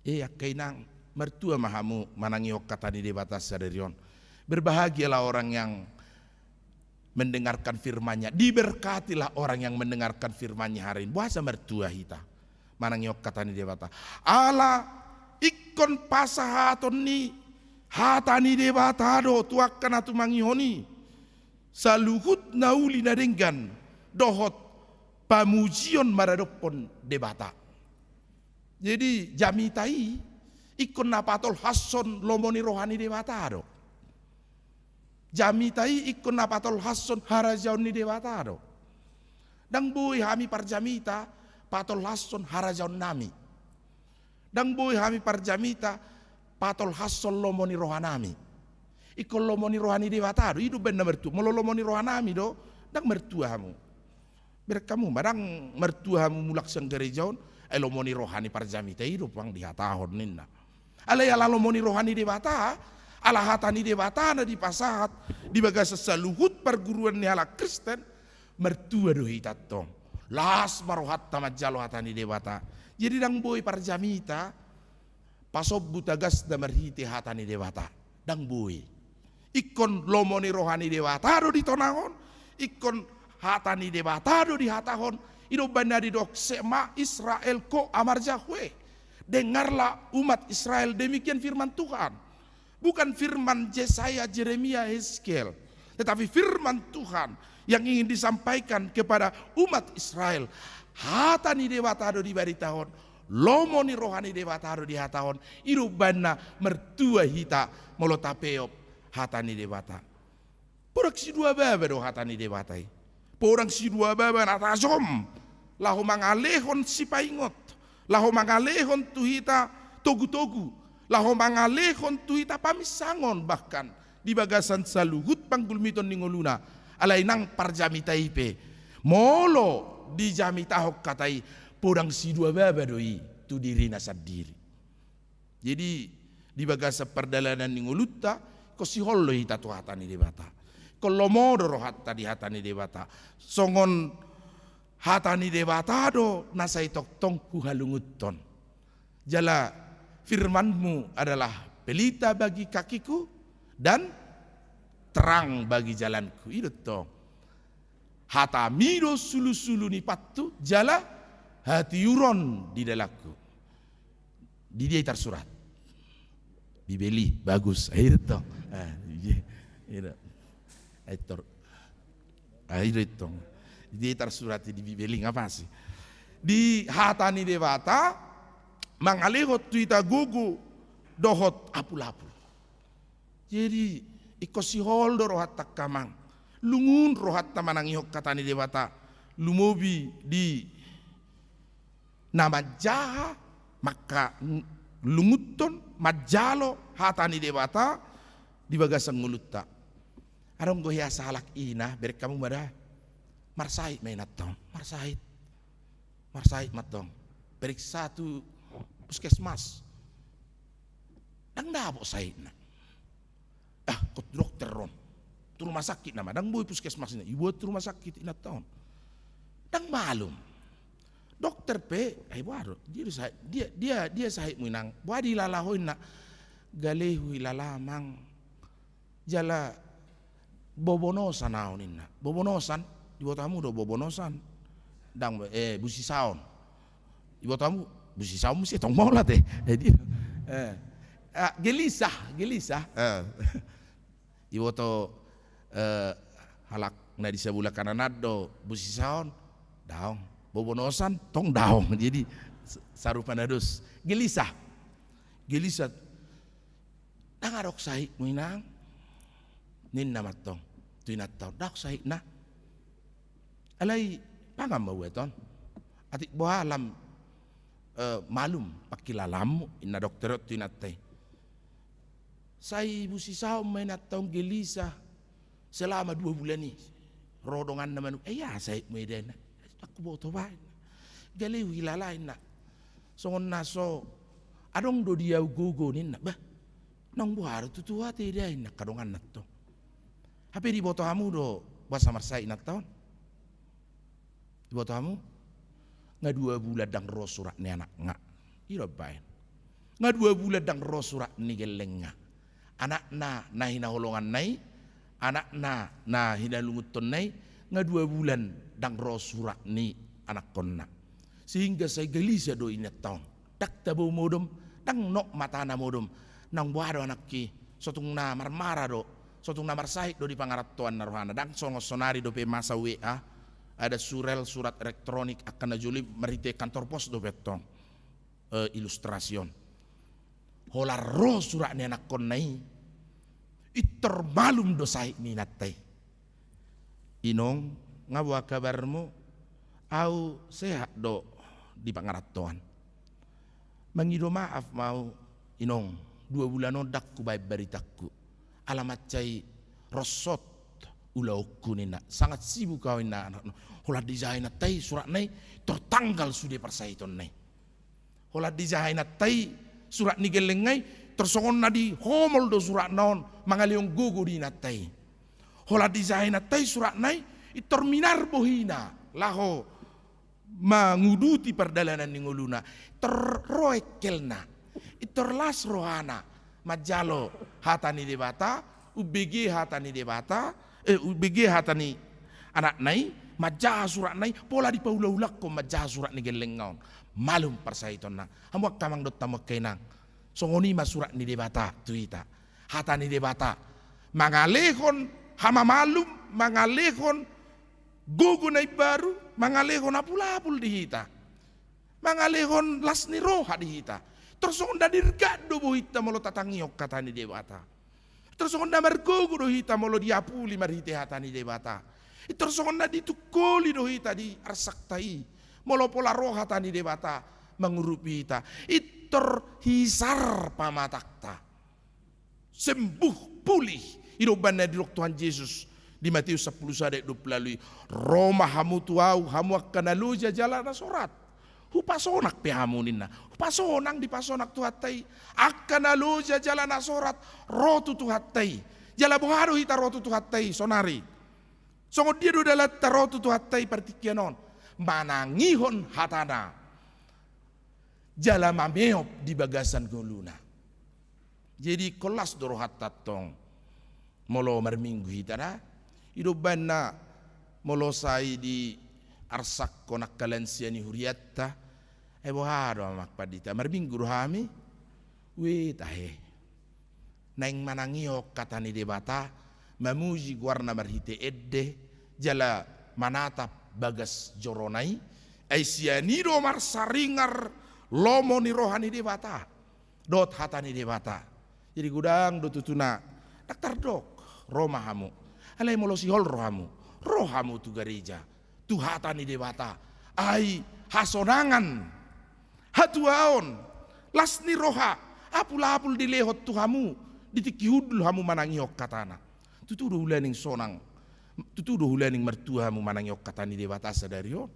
E, angka inang, martua ma hamu manangihon hata ni Debata sadari on. Berbahagialah orang yang mendengarkan firman-Nya. Diberkatilah orang yang mendengarkan firman-Nya hari ini. Boasa martua hita manangihon hata ni Debata? Ala ingkon pasahaton ni hata ni Debata do tu angka na tumangihon i saluhut na uli na denggan dohot pamujion maradophon Debata. Jadi jamita i ingkon na patolhashon lomo ni roha ni Debata do. Jamita i ingkon na patolhashon harajaon ni Debata do. Ndang boi hami parjamita patolhashon harajaonnami. Ndang boi hami parjamita patolhashon lomo ni rohanami. Ingkon lomo ni roha ni Debata do, i do umbahen na martua. Molo lomo ni rohanami do, ndang martua hamu. Bereng hamu ma, ndang martua hamu mulak sian gareja on, ai lomo ni roha ni parjamita i do pang dihatahon ninna. Alai ala lomo ni roha ni Debata, ala hata ni Debata na dipasahat di bagasan saluhut parguruan ni halak Kristen, martua do hita antong. Las ma rohanta manjalo hata ni Debata. Jadi ndang boi parjamita pasombu tagasna marhite hata ni Debata. Ndang boi. Ingkon lomo ni roha ni Debata do ditonahon, ingkon hata ni Debata do dihatahon. I do umbahen na didok Shema Israel, Ko Amar Yahweh. Dengarlah umat Israel, demikian firman Tuhan. Bukan firman Yesaya, Yeremia, Hezkiel, tetapi firman Tuhan yang ingin disampaikan kepada umat Israel. Hata ni Debata do dibaritahon, lomo ni roha ni Debata do dihatahon. I do umbahen na martua hita molo tapeop hata ni Debata. Podang sidua baba do hata ni Debata i. Podang sidua baba na tajom, laho mangalehon sipaingot, laho mangalehon tu hita togutogu, laho mangalehon tu hita paminsangon, bahkan di bagasan saluhut panggulmiton ni ngoluna. Alai nang parjamita i pe, molo dijamitahon hata i, podang sidua baba do i tu dirina sandiri. Jadi, di bagasan pardalanan ni ngolunta, ingkon sihol do hita tu hata ni Debata. Ingkon lomo do rohanta di hata ni Debata. Songon hata ni Debata do na sai tongtong huhalungunhon. Jala, firman-Mu adalah pelita bagi kakiku dan terang bagi jalanku. I do tong. Hata-Mi do sulusulu ni pathu jala hatiuron di dalanku. Di dia i tarsurat? Bibel i, bagus. Ai do tong. Ah, iya. Iya. Ai tor-, ai do tong. Di dia i tarsurat di Bibel i, nga pas i? Di hata ni Debata, mangalehon tu hita gogo dohot apulapul. Jadi, ingkon sihol do rohanta angka amang. Lungun rohanta manangihon hata ni Debata. Lumobi di na manjaha, mangka lungunhon, manjalo hata ni Debata di bagasan ngolunta. Adong do hea sahalak ina, bereng hamu ma da. Marsahit ma inanta on, marsahit. Marsahit ma tong. Periksa tu puskesmas. Ndang dapot sahitna. Ah, hot tu dokter on. Tu rumah sakit nama, ndang boi puskesmas ninna. Iboan tu rumah sakit inanta on. Ndang malum. Dokter pe, ai boha do, dia do sahit, dia, dia, dia sahitmu inang. Boha dilala ho inna. Gale huhilala amang. Jala bobonosan ahu ninna. Bobonosan, diboto hamu do bobonosan? Ndang, eh, busisaon. Diboto hamu, busisaon muse tong mauliate. Eh, dia, eh, ah, gelisah, gelisah. Eh. Diboto, eh, halak na di sabula kanan an do busisaon? Daong. Bobonosan tong daong. Jadi, s-, sarupa na dos. Gelisah. Gelisah. Ndang adong sahitmu inang, ninna ma tong tu inanta on. Ndang adong sahitna. Alai pangan ma uet on. Atik boha lam, eh, malum pangkilalaanmu, inna dokter on tu inanta i. Sai busisaon ma inanta on gelisah selama dua bulan i. Ro donganna manuk, eh, ia sahitmu i da inna. Ndang huboto ba inna. Gale huhilala inna. Songon na so adong do di ahu gogo ninna. Bah, naung boha do tutu ate i da inna angka donganna tong. Hape diboto hamu do boasa marsahit inanta on? Diboto hamu? Nga dua bulan ndang ro surat ni anakna. I do baen. Nga dua bulan ndang ro surat ni gellengna. Anakna na hinaholonganna i, anakna na hinalungunhonna i, nga dua bulan ndang ro surat ni anakkonna. Sehingga sai gelisah do inanta on. Ndang tabo modom, ndang nok matana modom. Naung boha do anakki, so tung na marmara do, so tung na marsahit do di pangarantoan na rohana. Ndang songon sonari dope masa W A, ada surel, surat elektronik, angka na jolo i marhite kantor pos dope tong. Eh, ilustrasi on. Holan ro surat ni anakkonna i, pintor malum do sahit ni inanta i. Inong, nga boha kabarmu? Ahu sehat do di pangarantoan. Mangido maaf ma ahu, inong, dua bulan on ndang hubaen baritangku. Ala mansai rosot ulaonku ninna. Sangat sibuk ahu inna anakna. Holan dijaha inanta i suratna i, pintor tanggal sude parsahitonna i. Holan dijaha inanta i surat ni gellengna i, pintor songon na dihomol do suratna on, mangalehon gogo di inanta i. Holan dijaha inanta i suratna i, pintor minar bohina, laho manguduti pardalanan ni ngoluna, pintor ro engkelna, pintor las rohana, manjalo hata ni Debata, umbege hata ni Debata, eh, umbege hata ni anakna i, manjaha suratna i, pola dipaulaulangkon manjaha surat ni gellengna on. Malum parsahitonna. Hamu angka amang dohot hamu angka inang. Songon i ma surat ni Debata tu hita. Hata ni Debata. Mangalehon hamamalum, mangalehon gogo na imbaru, mangalehon apulapul di hita. Mangalehon las ni roha di hita. Tor songon na dirgak do bohinta molo tatangihon hata ni Debata. Pintor songon na margogo do hita molo diapuli marhite hata ni Debata. Pintor songon na ditungkoli do hita di arsakta i, molo pola ro hata ni Debata mangurupi hita. Pintor hisar pamatangta. Sembuh, pulih. I do umbahen na didok Tuhan Jesus di Matius sampulu sada ayat dua pulu ualu i, "Ro ma hamu tu Ahu, hamu angka na loja jala na sorat, hupasonang pe hamu," ninna. Hupasonang, dipasonang Tuhanta i angka na loja jala na sorat, ro tu Tuhanta i. Jala boha do hita ro tu Tuhanta i saonari? Songon dia do dalanta ro tu Tuhanta i partingkian on? Manangihon hatana jala mameop di bagasan ngoluna. Jadi ingkon las do rohanta antong molo marminggu hita da. I do umbahen na molo sai diarsakhon angka lansia ni hurianta, "Ai boha do, Amang Pandita, marminggu do hami?" Ue tahe. Naeng manangihon hata ni Debata, mamuji goarna marhite ende, jala manatap bagas jorona i, ai sian i do marsaringar lomo ni roha ni Debata dohot hata ni Debata. Jadi godang do tutu na ndang tardok, ro ma hamu. Alai molo sihol rohamu, ro hamu tu gareja, tu hata ni Debata. Ai hasonangan, hatuaon, las ni roha, apul-apul dilehon tu hamu di tingki hundul hamu manangihon hatana. Tutu do ulaning sonang, tutu do ulaning martua hamu manangihon hata ni Debata sadari on?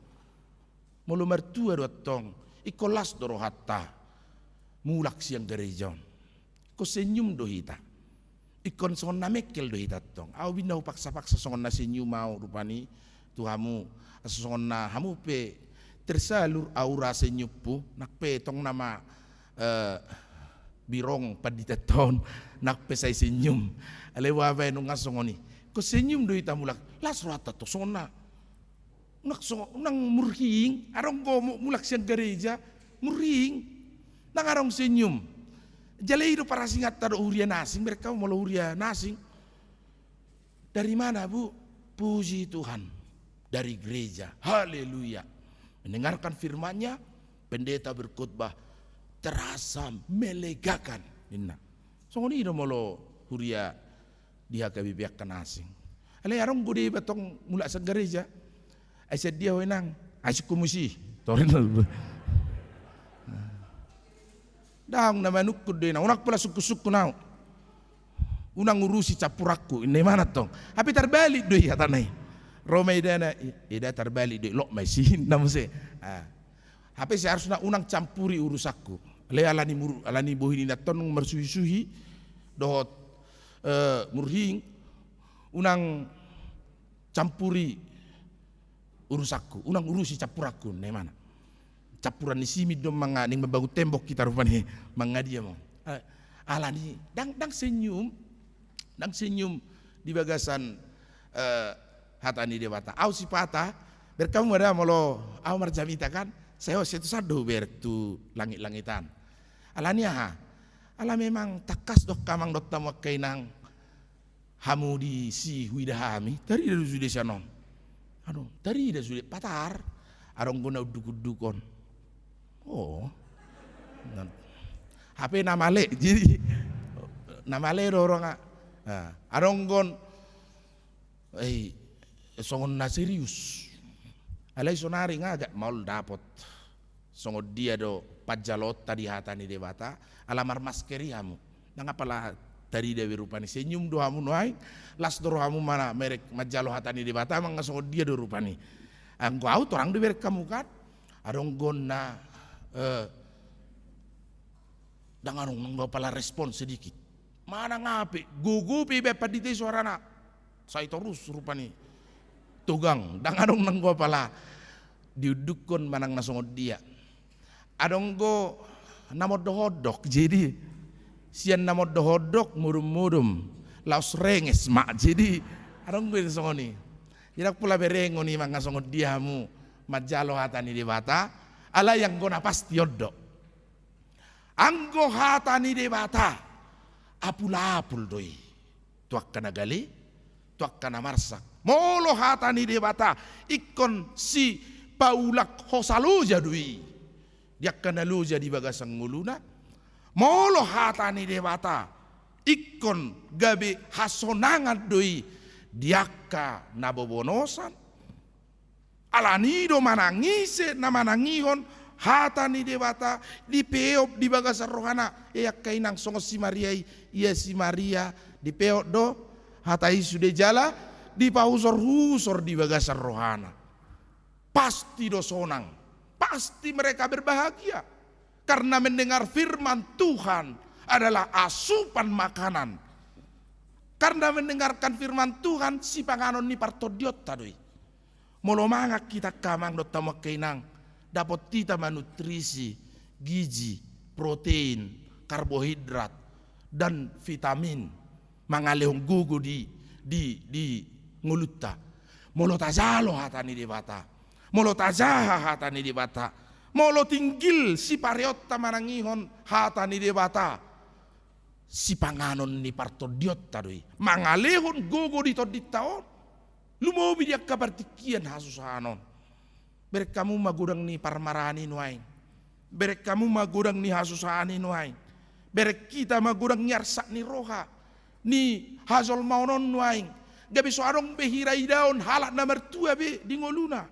Molo martua do antong, ingkon las do rohanta mulak sian gareja on. Ingkon senyum do hita. Ingkon songon na mengkel do hita antong. Ahu binna hupaksa-paksa songon na senyum ahu rupani tu hamu. Asa songon na hamu pe tersalur aura senyumhu, nang pe tong nama, eh, birong pandita on, nang pe sai senyum. Alai boha baen, nunga songon i. Ingkon senyum do hita mulak. Las rohanta antong songon na Unang so, unang murhing, adong do mu-, mulak sian gareja, murhing. Ndang adong senyum. Jala i do parasinganta dohot huria na asing, bereng hamu molo huria na asing. "Dari mana, Bu?" "Puji Tuhan, dari gereja." "Haleluya." Mendengarkan firman-Nya, pendeta berkhotbah, terasa melegakan, ninna. Songon i do molo huria di H K B P angka na asing. Alai adong do deba tong mulak sian gareja. "Ai sian dia ho, Inang?" "Ai sungkunhu disi." Torin. "Ndang, na manungkun do, Inang. Unang pola sungkun-sungkun ahu. Unang urusi campuranku," ninna imana tong. Hape tarbalik do i hatana i. Ro ma edana, "Eda, tarbalik do i, lot ma disi," ninna muse. Ah. Hape seharusna, "Unang campuri urusanku." Alai alani mur-, alani bohi ni inanta on marsuhi-suhi dohot, eh, murhing, "Unang campuri urusanku, unang urusi campuranku," ninna imana. Campuran ni simin do manga-, naeng mambangun tembok hita rupani, mangadia ma. Eh, alani ndang, ndang senyum, ndang senyum di bagasan, eh, hata ni Debata. Ahu sipata, bereng hamu ma da molo ahu marjamita kan, sai ho, sai tu san do hubereng tu langit-langitan. Alani aha? Ala memang tangkas do angka amang dohot hamu angka inang, hamu disi huida hami, tarida do sude sian on. Adong, tarida sude, patar. Adong do na unduk-undukon. Oh. Nah. Hape na male, jadi na male do roha. Nah, adong do, eh, songon na serius. Alai sonari nga agak maol dapot songon dia do panjaloonta di hata ni Debata, ala marmasker i hamu. Ndang apala tarida be rupani, senyum do hamu nuaeng, las do rohamu mana merek manjalo hata ni Debata, manang songon dia do rupani. Anggo ahu torang do bereng hamu kan. Adong do na, eh, ndang adong nang do apala respon sedikit. Manang aha pe, gogo pe ibaen pandita i suarana, sai torus rupani. Togang, ndang adong nang do apala diundukkon manang na songon dia. Adong do na mondok-ondok, jadi sian na mondok-ondok, modom-modom, laos renges ma. Jadi adong do songon i. Jadi ndang pola berengon i manang songon dia hamu manjalo hata ni Debata, alai anggo na pasti on do. Anggo hata ni Debata, apul-apul do i tu angka na gale, tu angka na marsak. Molo hata ni Debata ingkon sipaulak hosa loja do i di angka na loja di bagasan ngoluna. Molo hata ni Debata Ingkon gabe hasonangan do i di angka na bobonosan. Alani do manang ise na manangihon hata ni Debata, dipeop di bagasan rohana. E angka inang, songon si Maria i, ia si Maria dipeop do hata i sude jala dipausor-usor di bagasan rohana. Pasti do sonang, pasti mereka berbahagia. Karena mendengar firman Tuhan adalah asupan makanan. Karena mendengarkan firman Tuhan, sipanganon ni partondionta do i. Molo mangan hita angka amang dohot hamu angka inang, dapot hita ma nutrisi, gizi, protein, karbohidrat, dan vitamin. Mangalehon gogo di, di, di ngolunta. Molo tajalo hata ni Debata, molo tajaha hata ni Debata, molo tinggil sipareonta manangihon hata ni Debata, sipanganon ni partondionta do i. Mangalehon gogo di tondinta on, lumobi di angka partingkian hasusahan on. Bereng hamu ma godang ni parmaraan i nuaeng. Bereng hamu ma godang ni hasusahan i nuaeng. Bereng hita ma godang ni arsak ni roha, ni hajolmaon on nuaeng. Gabe so adong be hira idaon halak na martua be di ngoluna.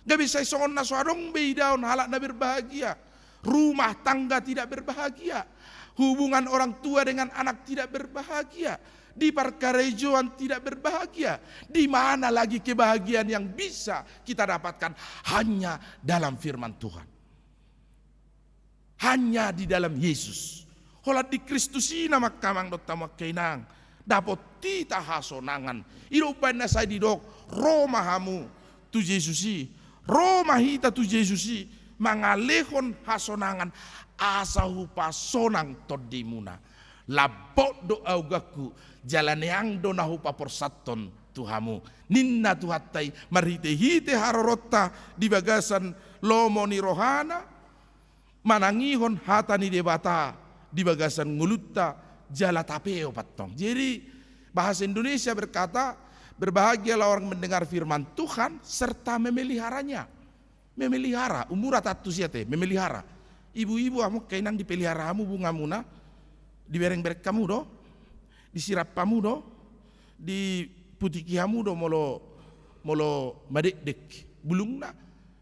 Gabe sai songon na so adong be idaon halak na berbahagia. Rumah tangga tidak berbahagia. Hubungan orang tua dengan anak tidak berbahagia. Di parkarejoan tidak berbahagia. Di mana lagi kebahagiaan yang bisa kita dapatkan? Hanya dalam firman Tuhan. Hanya di dalam Yesus. Holan di Kristus i ma angka amang dohot hamu angka inang, dapot hita hasonangan. I do umbahen na sai didok, ro ma hamu tu Jesus i. Ro ma hita tu Jesus i, mangalehon hasonangan, asa hupasonang tondimuna. Lambok do augangku, jala neang do na hupaporsathon tu hamu, ninna Tuhanta i marhitehite haroronta di bagasan lomo ni rohana, manangihon hata ni Debata di bagasan ngolunta, jala tapeop antong. Jadi, bahasa Indonesia berkata, "Berbahagialah orang mendengar firman Tuhan serta memeliharanya." Memelihara, umur atas tu sia te, memelihara. Ibu-ibu, hamu angka inang, dipelihara hamu bungamuna, dibereng-bereng hamu do, disirap hamu do, diputiki hamu do molo, molo madekdek bulungna,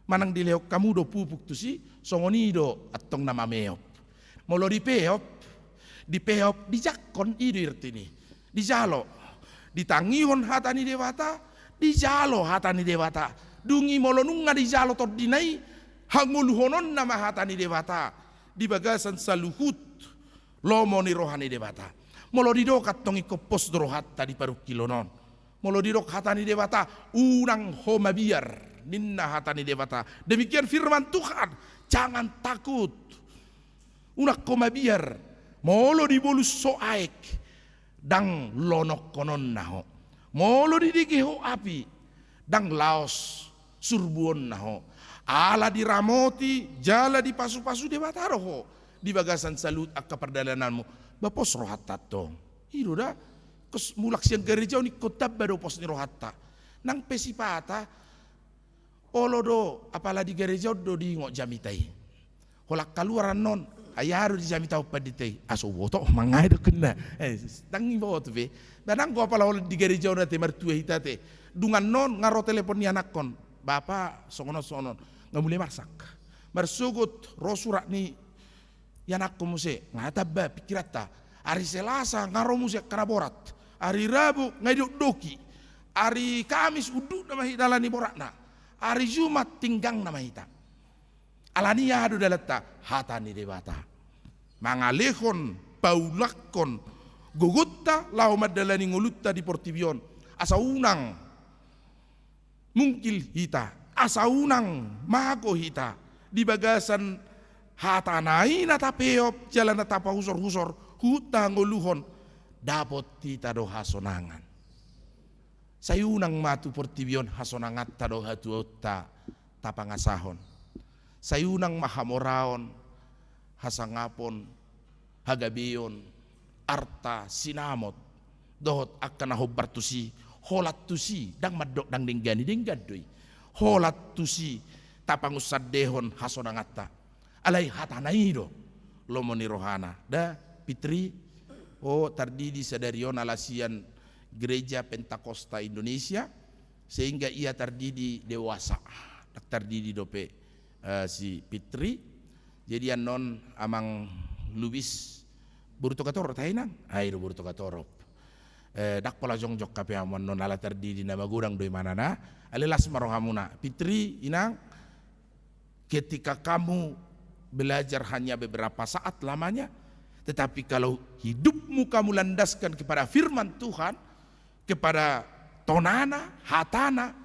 manang dilehon hamu do pupuk tusi, songon i do antong na mameop. Molo dipeop, dipeop, dijangkon, i do artina i. Dijalo, ditangihon hata ni Debata, dijalo hata ni Debata. Dung i molo nunga dijalo tondina i, hangoluhononna ma hata ni Debata di bagasan saluhut lomo ni roha ni Debata. Molo didok antong ingkon pos do rohanta di parungkilon on. Molo didok hata ni Debata, unang ho mabiar, ninna hata ni Debata. Demikian firman Tuhan, jangan takut. Unang ho mabiar, molo dibolus ho aek, ndang lonongkononna ho. Molo didege ho api, ndang laos surbuonna ho. Ala diramoti jala dipasupasu Debata do ho di bagasan saluhut angka pardalananmu. Ba pos rohanta antong. I do da, ingkon mulak sian gareja on ingkon tamba do pos ni rohanta. Nang pe sipata, olo do, apala di gareja on do diingot jamita i. Holan kaluar annon, ai aha do dijamitahon pandita i? Ah, so huboto mangae do ninna. Eh, ndang diboto be. Ba nanggo apala holan di gareja on ate, martua hita ate, dung annon nga ro telepon ni anakkon, "Bapa, songon on songon on." Nga mulai marsak. Marsogot ro surat ni ianakkon muse, nga tamba pingkiranta. Ari Selasa nga ro muse angka na borat. Ari Rabu nga didokdoki. Ari Kamis undukna ma hita ala ni boratna. Ari Jumat tinggangna ma hita. Alani aha do dalanta? Hata ni Debata. Mangalehon, paulakkon gogonta laho mandalani ngolunta di portibi on. Asa unang mungkil hita, asa unang mago hita di bagasan hatana i na tapeop jala na tapahusor-husor, huhut tahangoluhon, dapot hita do hasonangan. Sai unang ma tu portibi on hasonanganta dohot hatuaonta tapangasahon. Sai unang ma hamoraon, hasangapon, hagabeon, arta, sinamot, dohot angka na hombar tusi, holan tusi, ndang mandok ndang denggan i, denggan do i. Holan tusi tapangunsandehon hasonanganta. Alai hatana i do lomo ni rohana. Da, Fitri, O, tardidi sadari on ala sian Gereja Pentakosta Indonesia, sehingga ia tardidi dewasa, ndang tardidi dope, eh, si Fitri. Jadi annon Amang Lubis, boru Togatorop, ta inang? Ai do, boru Togatorop. Eh, ndang pola jongjong hape hamu annon ala tardidi na magodang do imanana, alai las ma rohamuna. Fitri, inang, ketika kamu belajar hanya beberapa saat lamanya, tetapi kalau hidupmu kamu landaskan kepada firman Tuhan, kepada tonana, hatana,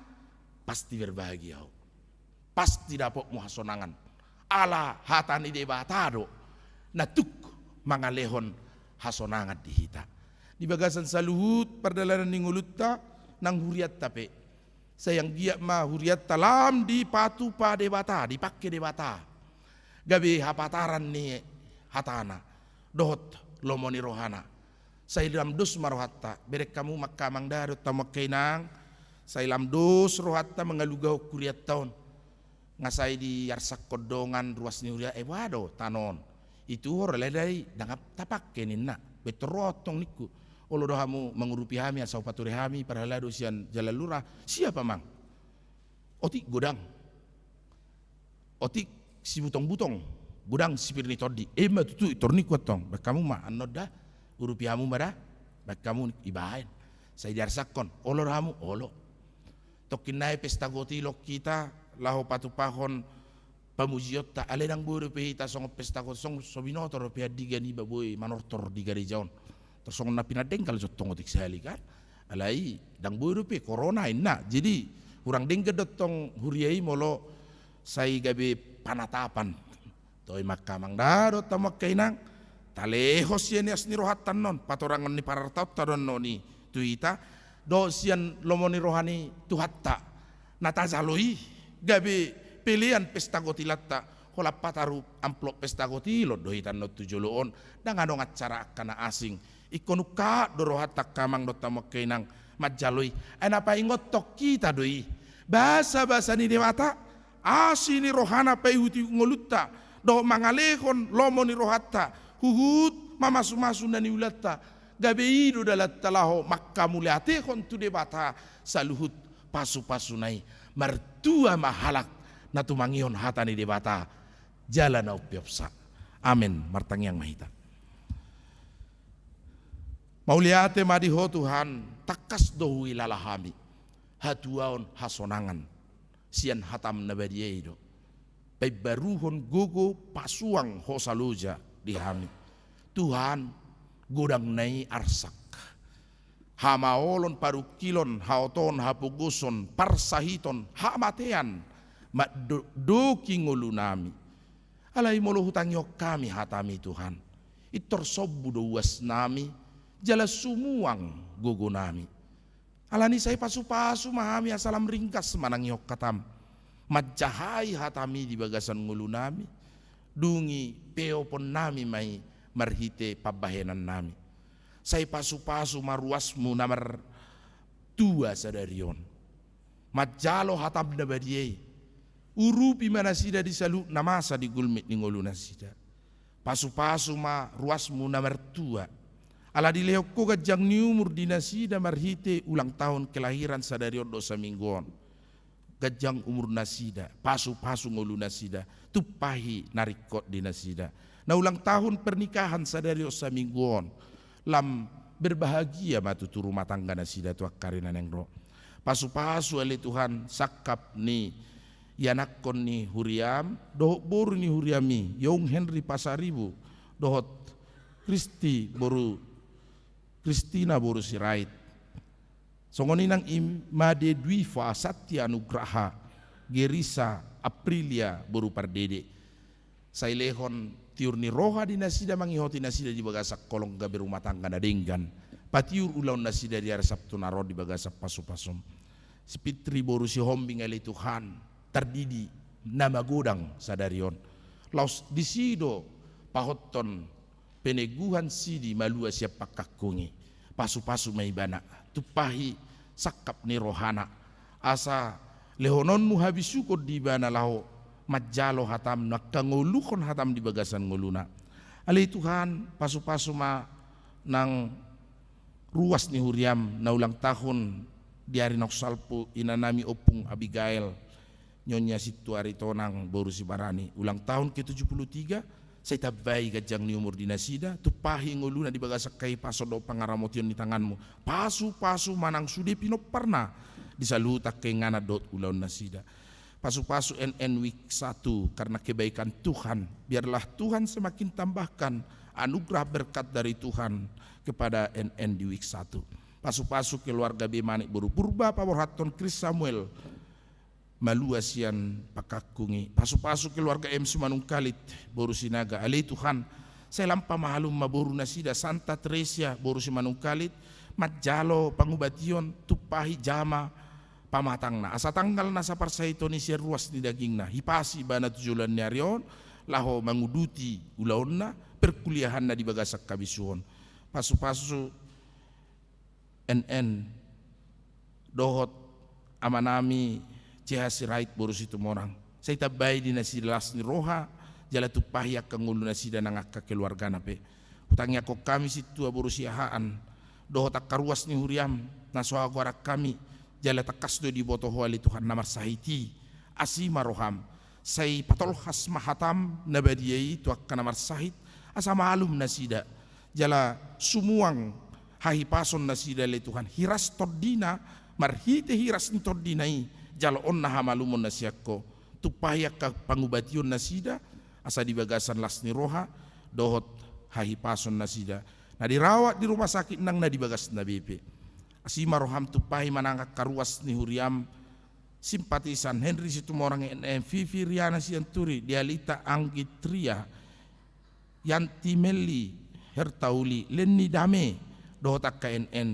pasti berbahagia ho. Pasti dapotmu hasonangan. Ala hata ni Debata do na tuk mangalehon hasonangan di hita. Di bagasan saluhut pardalanan ni ngolunta nang hurianta pe, sai anggiat ma hurianta lam dipatupa Debata, dipangke Debata gabe hapataran ni hatana dohot lomo ni rohana. Sai lam dos ma rohanta, bereng hamu ma angka amang da dohot hamu angka inang, sai lam dos rohanta mangalugahon hurianta on. Nga sai diarsakkon dongan ruas ni huria, eh, boha do tano on? Ituhor alai ndang tapangke ninna. Bentor ro au tong ningku. Olo do hamu mangurupi hami asa hupature hami parhalado sian jalan lurah. Siap amang. Otik godang. Otik sibutong-butong, godang sipir ni tondi. Ima tutu, intor ningku antong. Baen hamu ma annon da, urupi hamu ma da. Baen hamu, ibaen. Sai diarsakkon, olo do hamu, olo. Tongkin nai pesta gotilon hita laho patupahon pamujionta, alai ndang boi dope hita songon pesta gotilon, songon so binoto dope andigan iba boi manortor di gareja on. Tor songon na pinandenggal jo tong otik sahali kan. Alai ndang boi dope corona inna. Jadi hurang denggan do tong huria i molo sai gabe panatapan. Toe ma angka amang da dohot hamu angka inang, talehon sian ias ni rohanta annon, patorangon ni parartaonta do annon i tu hita, dohot sian lomo ni roha ni Tuhanta na tajalo i, gabe pelean pesta gotilanta. Holan pataru amplop pesta gotilon do hita annon tu jolo on, ndang adong acara angka na asing. Ingkon ungkap do rohanta angka amang dohot hamu angka inang manjalo i. Ai na paingothon hita do i basabasa ni Debata, asi ni rohana paihuti ngolunta, dohot mangalehon lomo ni rohanta, huhut mamasumasu na niulanta, gabe i do dalanta laho mangkamauliatehon tu Debata saluhut pasupasuna i. Martua ma halak na tumangihon hata ni Debata jala na umpeopsa. Amen. Martangiang ma hita. Mauliate ma di Ho Tuhan, tangkas do huhilala hami hatuaon hasonangan sian hataM na badia i do. Paimbaruhon gogo pasuang hosa loja di hami. Tuhan, godangna i arsak, hamaolon, parungkilon, haotoon, hapogoson, parsahiton, hamatean, mandoki ngolunami. Alai molo hutangihon hami hataMi Tuhan, intor sombu do uasnami, jala sumuang gogonami. Alani sai pasupasu ma hami asa lam ringgas manangihon hataM, manjahai hataMi di bagasan ngolunami, dung i peoponnami ma i marhite pambahenannami. Sai pasupasu ma ruasMu na martua sadari on manjalo hataM na badia i. Urupi ma nasida di saluhut na masa di gulmit ni ngolunasida. Pasupasu ma ruasMu na martua, ala dilehon Ho ganjang ni umur di nasida marhite ulang tahun kelahiran sadari on dohot saminggu on. Ganjang umurnasida, pasupasu ngolunasida, tumpahi na ringkot di nasida. Na ulang tahun pernikahan sadari on saminggu on, lam berbahagia ma tutu rumah tangganasida tu angka ari na naeng ro. Pasupasu ale Tuhan sangkap ni ianakkon ni huriaM dohot boru ni huriaMi, Young Henry Pasaribu dohot Kristi boru, Kristina boru Sirait. Songon i nang i Made Dwifa, Satya Nugraha, Gerisa, Aprilia boru Pardede. Sai lehon tiur ni roha di nasida mangihoti nasida di bagasan holong gabe rumah tangga na denggan. Patiur ulaonnasida di ari Sabtu na ro di bagasan pasupasu. Si Fitri boru Sihombing ale Tuhan, tardidi na magodang sadari on. Laos disi do pahothon peneguhan sidi malua sian pangkangkungi. Pasupasu ma ibana, tumpahi sangkap ni rohana, asa lehononMu habisuhon di ibana laho manjalo hataM, na angka ngoluhon hataM di bagasan ngoluna. Ale Tuhan, pasupasu ma Nang ruas ni huriam na ulang tahun di ari naung salpu, inanami Ompung Abigail, Nyonya Sintua Aritonang boru Sibarani, ulang tahun ke tujuh puluh tiga. Sai tambai ganjang ni umur di nasida, tumpahi ngoluna di bagasan hahipason dohot pangaramotion ni tanganmu. Pasupasu ma nang sude pinomparna di saluhut angka inganan dohot ulaon nasida. Pasupasu N N Week satu karena kebaikan Tuhan. Biarlah Tuhan semakin tambahkan anugerah berkat dari Tuhan kepada N N di Week satu. Pasupasu keluarga Bimanik boru Purba paborhathon Chris Samuel, malua sian Pakakung i. Pasupasu keluarga M Simanungkalit boru Sinaga. Ale Tuhan, sai lam pamahlum ma boru nasida Santa Teresia boru Simanungkalit manjalo pangubation, tumpahi jama pamatangna, asa tanggal na saparsahiton i sian ruas ni dagingna hipasi ibana tu joloan ni ari on laho manguduti ulaonna, perkuliahanna di bagasan habisuhon. Pasupasu N N dohot amanami C H Sirait boru Situmorang. Sai tambai di nasida las ni roha jala tumpahi angka ngolu nasida nang angka keluargana pe. Hutangiangkon hami Sintua boru Siahaan dohot angka ruas ni huriam na so hagoaran hami, jala tangkas do diboto Ho ale Tuhan na marsahit i. Asi ma roham, sai patolhas ma hatam na badia i tu angka na marsahit, asa malum nasida jala sumuang hahipason nasida ale Tuhan, hiras tondina, marhite hiras ni tondina i jaloonna hamalumon na sian Ho. Tumpahi angka pangubation nasida asa di bagasan las ni roha dohot hahipason nasida na dirawat di rumah sakit nang na di bagasna be pe. Asi ma roham, tumpahi ma nang angka ruas ni huriam, simpatisan Henry Situmorang, N N, Vivi Riana Sianturi, Dialita Anggit Ria, Yanti Melli Hertauli, Lenny Dame dohot angka N N.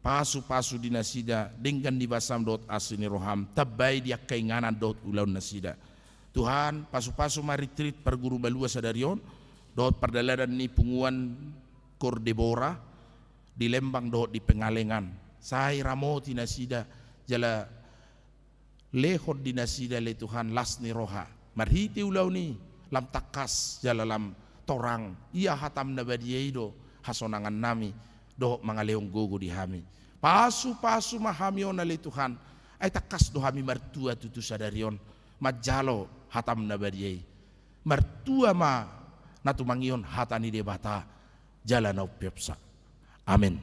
Pasupasu di nasida denggan ni basam dohot asi ni roham, tambai di angka inganan dohot ulaon nasida. Tuhan, pasupasu ma ritrit parguru malua sadari on dohot pardalanan ni punguan Kor Debora di Lembang dohot di Pengalengan. Sai ramoti nasida jala lehon di nasida ale Tuhan las ni roha marhite ulaon i, lam tangkas jala lam torang. Ia hatam na badia i do hasonangannami dohot mangalehon gogo di hami. Pasupasu ma hami on ale Tuhan, ai tangkas do hami martua tutu sadari on manjalo hatam na badia i. Martua ma na tumangihon hata ni Debata jala na umpeopsa. Amen.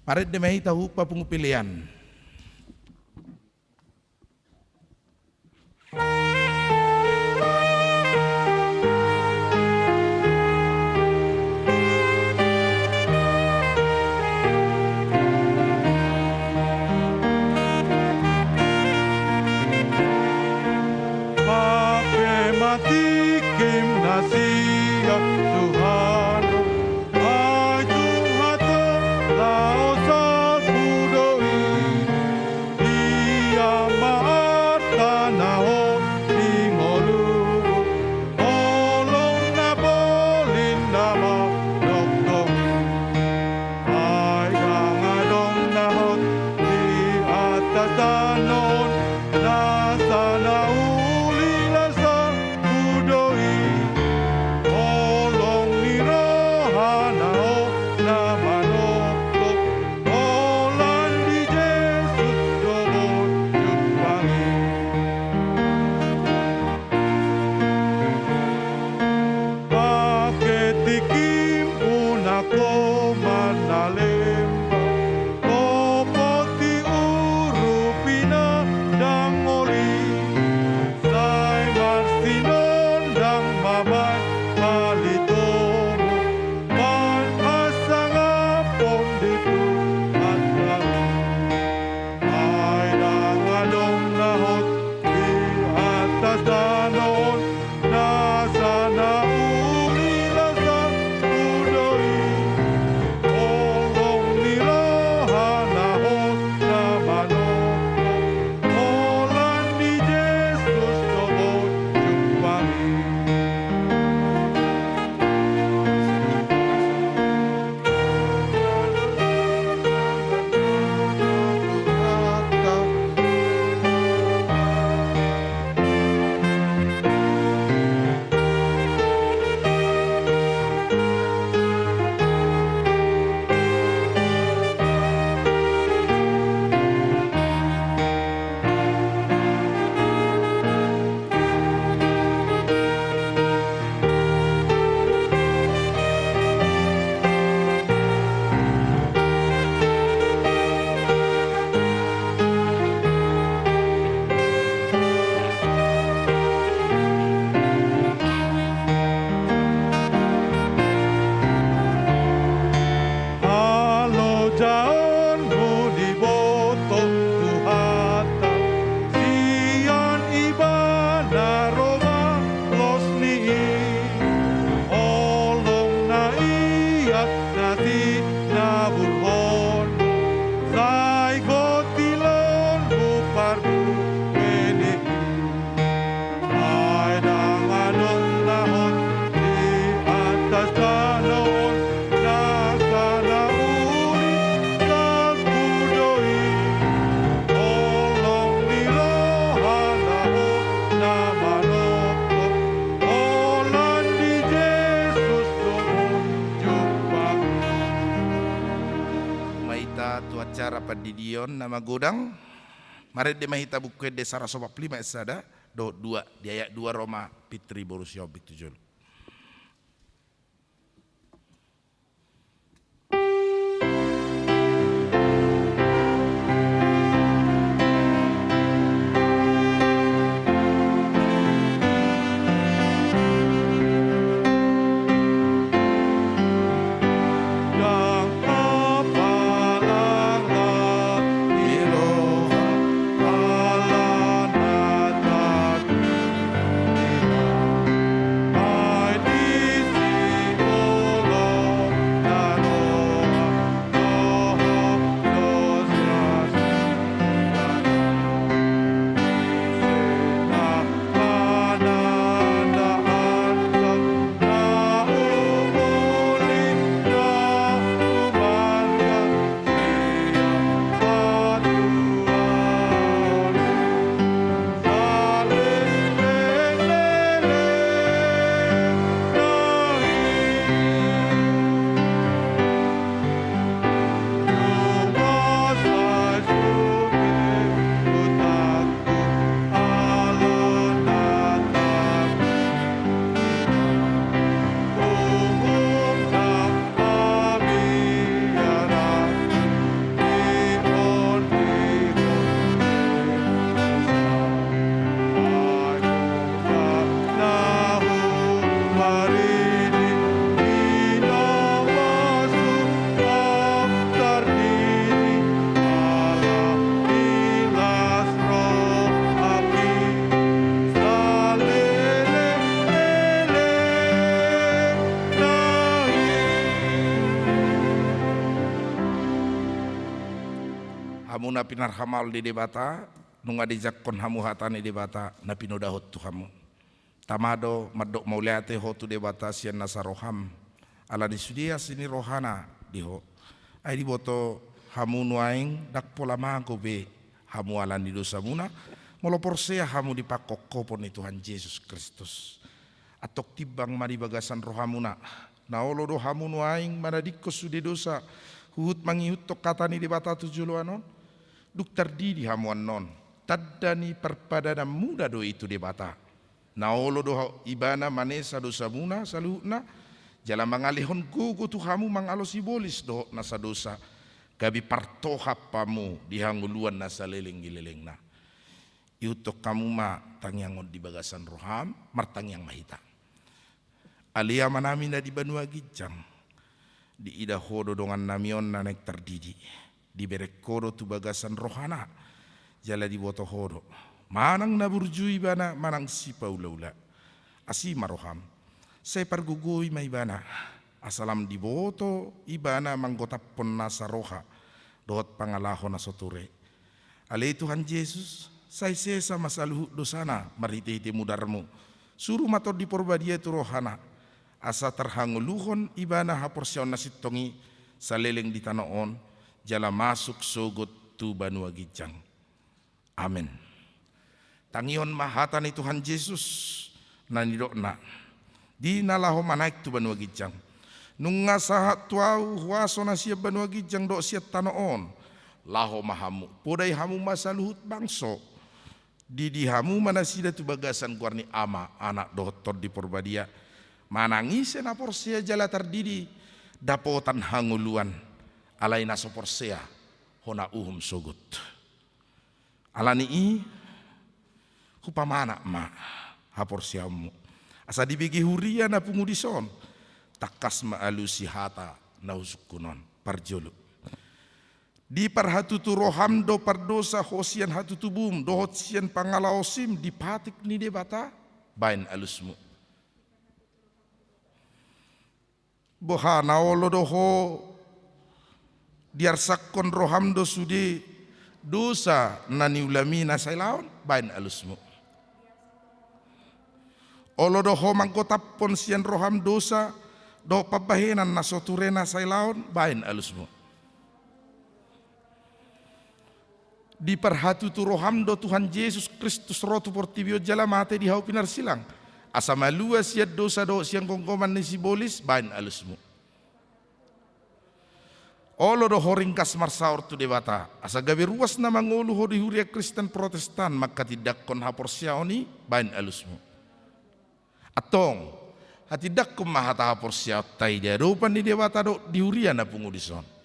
Marende ma hita hu papungu pelean. Hape ma tingkim na sian Tuhan, ai Tuhan do laho salpu do i. hita tu acara pandidion na magodang. Marende ma hita Buku Ende saratus opat pulu lima ayat sada dohot dua, di ayat dua ro ma Fitri boru Sihombing tu jolo. Hamu na pinarhamaol ni Debata, nunga dijangkon hamu hata ni Debata na pinodahon tu hamu. Tama do mandok mauliate ho tu Debata sian nasa roham, ala ni sude asi ni rohana di ho. Ai diboto hamu nuaeng ndang pola mago be hamu ala ni dosamuna, molo porsea hamu di pangkophopon ni Tuhan Jesus Kristus. Antong timbang ma di bagasan rohamuna, na olo do hamu nuaeng manadingkon sude dosa, huhut mangihuthon hata ni Debata tu joloan on? Dung tardidi hamu annon, tanda ni parpadananmuna do i tu Debata. Na olo do ibana manesa dosamuna saluhutna, jala mangalehon gogo tu hamu mangalo sibolis dohot nasa dosa, gabe partohap hamu di hangoluan na saleleng ni lelengna. Ihuthon hamu ma tangiang on di bagasan roham, martangiang ma hita. Ale Amanami na di banua ginjang, diida ho do dongannami on na naeng tardidi, dibereng ho do tu bagasan rohana, jala diboto ho do manang na burju ibana manang sipaulaula. Asi ma roham, sai pargogoi ma ibana, asa lam diboto ibana manggotaphon nasa roha dohot pangalaho na so ture. Ale Tuhan Jesus, sai sesa ma saluhut dosana marhitehite mudarmu. Suru ma Tondi Porbadia tu rohana, asa tarhangoluhon ibana haporseaon na sintong i saleleng di tano on, jala masuk sogot tu banua ginjang. Amen. Tangihon ma hata ni Tuhan Jesus na nidokna, di na laho manaek tu banua ginjang: Nunga sahat tu Ahu huaso na sian banua ginjang dohot sian tano on. Laho ma hamu, podai hamu ma saluhut bangso. Didi hamu ma nasida tu bagasan goar ni Ama, Anak dohot Tondi Porbadia. Manang ise na porsea jala tardidi, dapotan hangoluan. Alai na so porsea, hona uhum sogot. Ala ni i, hupamanat ma haporseaonmu, asa dibege huria na pungu dison, tangkas maalusi hata na husungkun on. Parjolo. Diparhatutu roham do pardosa ho sian hatutubum dohot sian pangalaosim di patik ni Debata? Baen alusmu. Boha, na olo do ho diarsakkon roham do sude dosa na niulami na sailaon? Baen alusmu. Olo do ho manggotaphon sian roham dosa dohot pambahenan na so ture na sailaon? Baen alusmu. Diparhatutu roham do Tuhan Jesus Kristus ro tu portibi on jala mate di hau pinarsilang, asa malua sian dosa dohot sian gomgoman ni sibolis? Baen alusmu. Olo do ho ringgas marsaor tu Debata, asa gabe ruas na mangolu ho di huria Kristen Protestan manghatindanghon haporseaon i baen alusmu. Antong, hatindanghon ma hata haporseaonta i di adopan ni Debata dohot di huria na pungu dison.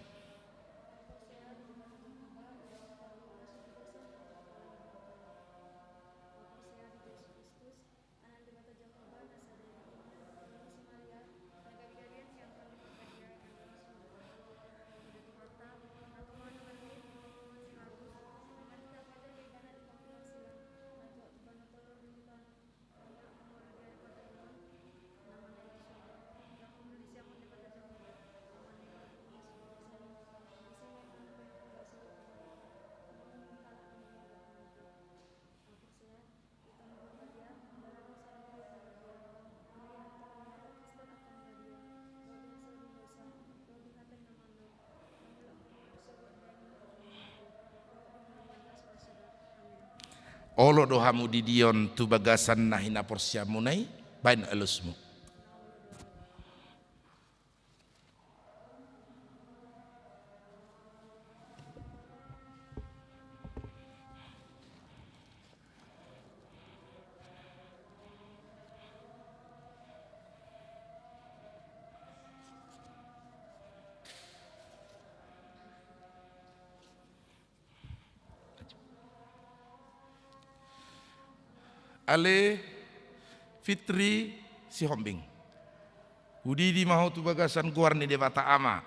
Olo do hamu didion tu bagasan na hinaporseamuna i, baen alusmu. Ale Fitri Sihombing, hudidi ma ho tu bagasan goar ni Debata Ama,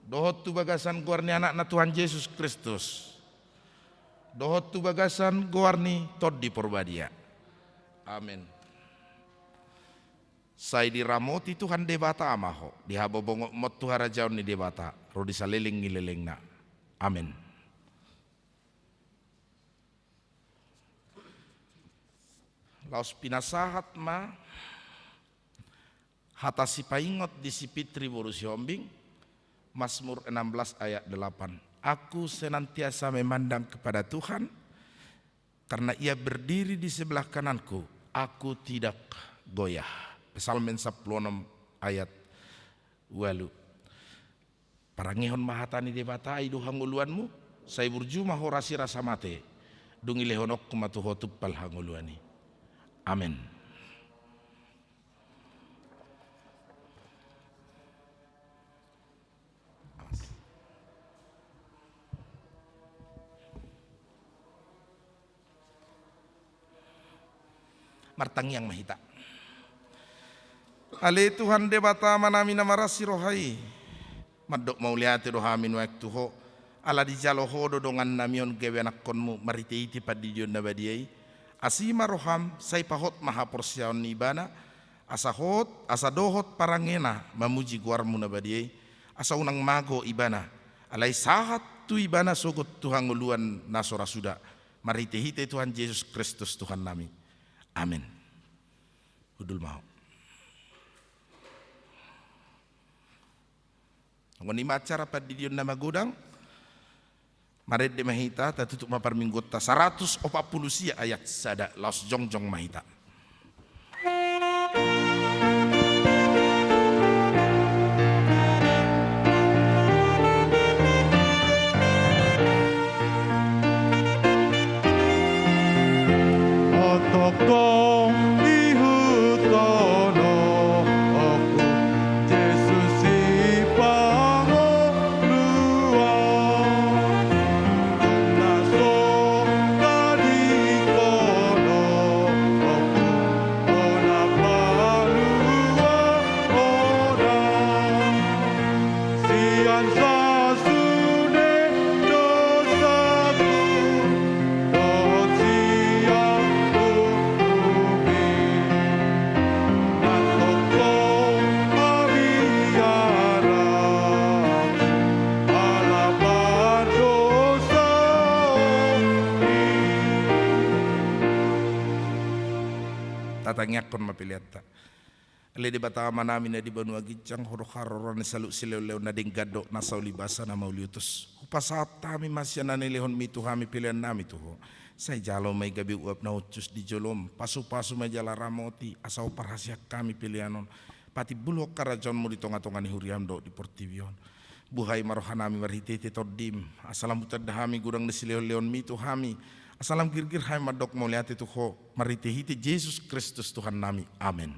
dohot tu bagasan goar ni Anakna Tuhan Jesus Kristus, dohot tu bagasan goar ni Tondi Porbadia. Amen. Sai diramoti Tuhan Debata ma ho, dihabobongonmon tu harajaon ni Debata ro di saleleng ni lelengna. Amen. Laos pinasahat ma hata sipaingot di si Fitri boru Sihombing, Mazmur enam belas ayat delapan. Aku senantiasa memandang kepada Tuhan, karena Ia berdiri di sebelah kananku, aku tidak goyah. Psalmen sampulu onom ayat ualu. Parangehon ma hata ni Debata i do hangoluanmu, sai burju ma ho rasi rasa mate, dung ilehononku ma tu ho tumpal hangoluan i. Amen. Martangiang ma hita. Ale Tuhan Debata Amanami na marasi roha i, mandok mauliate do hami nuaeng tu Ho, ala dijalo Ho do dongannami on gabe ianakhonMu marhitehite pandidion na badia i. Asi ma rohaM, sai pahot ma haporseaon ni ibana, asa hot, asa dohot parangena mamuji goarMu na badia i, asa unang mago ibana, alai sahat tu ibana sogot tu hangoluan na so ra suda. Marhitehite Tuhan Jesus Kristus Tuhannami. Amen. Hundul ma ho. Anggo on i ma acara pandidion na magodang. Marende ma hita, tatutup ma parmingguonta, saratus opat pulu sia ayat sada, laos jongjong ma hita. Otongkong ihuthononku, Jesus sipangoluan. Tung na so tadingkononku, ona paluaonna. Sian sasude dosaku, dohot sian turpukmi, na tongtong mabiaran, ala pardosaonmi. Tatangiangkon ma peleanta. Ale Debata Amanami na di banua ginjang, Ho do haroroan ni saluhut silehonlehon na denggan dohot nasa ulibasa na mauliutus. Hupasahat hami ma sian na nilehonMi tu hami peleannami tu Ho. Sai jalo ma i gabe uap na hushus di joloM, pasupasu ma i jala ramoti, asa Ho parhasihat hami pelean on. Patimbulhon harajaonMu di tongatonga ni huriaM dohot di portibi on. Buhai ma rohanami marhitehite Tondim, asa lam hutanda hami godang ni silehonlehonmi tu hami, asa lam girgir hami mandok mauliate tu Ho, marhitehite Jesus Kristus Tuhannami. Amen.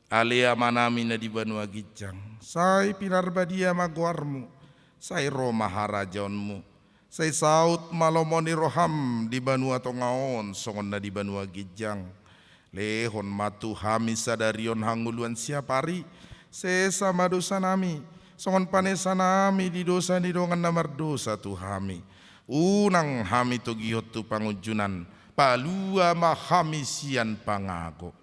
Ale Amanami na di banua ginjang, sai pinarbadia ma goarmu, sai ro ma harajaonmu, sai saut ma lomo ni roham di banua tonga on songon na di banua ginjang. Lehon ma tu hami sadari on hangoluan siapari, sesa ma dosanami, songon panesanami di dosa ni dongan na mardosa tu hami. Unang hami togihon tu pangunjunan, palua ma hami sian pangago.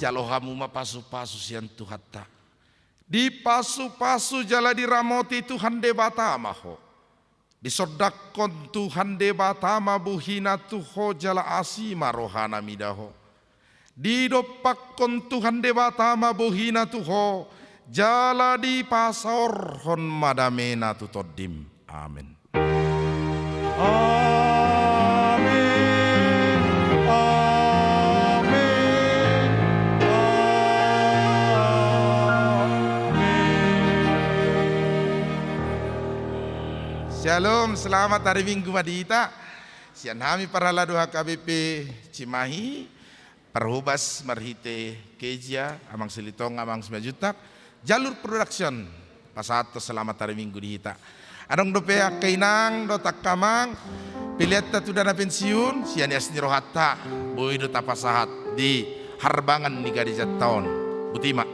Jalo hamu ma pasupasu sian Tuhanta. Dipasupasu jala diramoti Tuhan Debata ma ho. Disondangkon Tuhan Debata ma bohina tu ho jala asi ma rohana mida ho. Didompakkon Tuhan Debata ma bohina tu ho jala dipasaorhon ma damena tu tondim. Amen. Amen. Amen. Shalom, selamat hari Minggu ma di hita. Sian hami parhalado H K B P Cimahi, parhobas marhite Kezia, Amang Silitonga, Amang Simanjuntak, Jalur Production, pasahathon selamat hari Minggu di hita. Adong dope angka inang dohot angka amang, peleanta tu dana pensiun, sian ias ni rohanta, boi do tapasahat di harbangan ni garejanta on. Botima.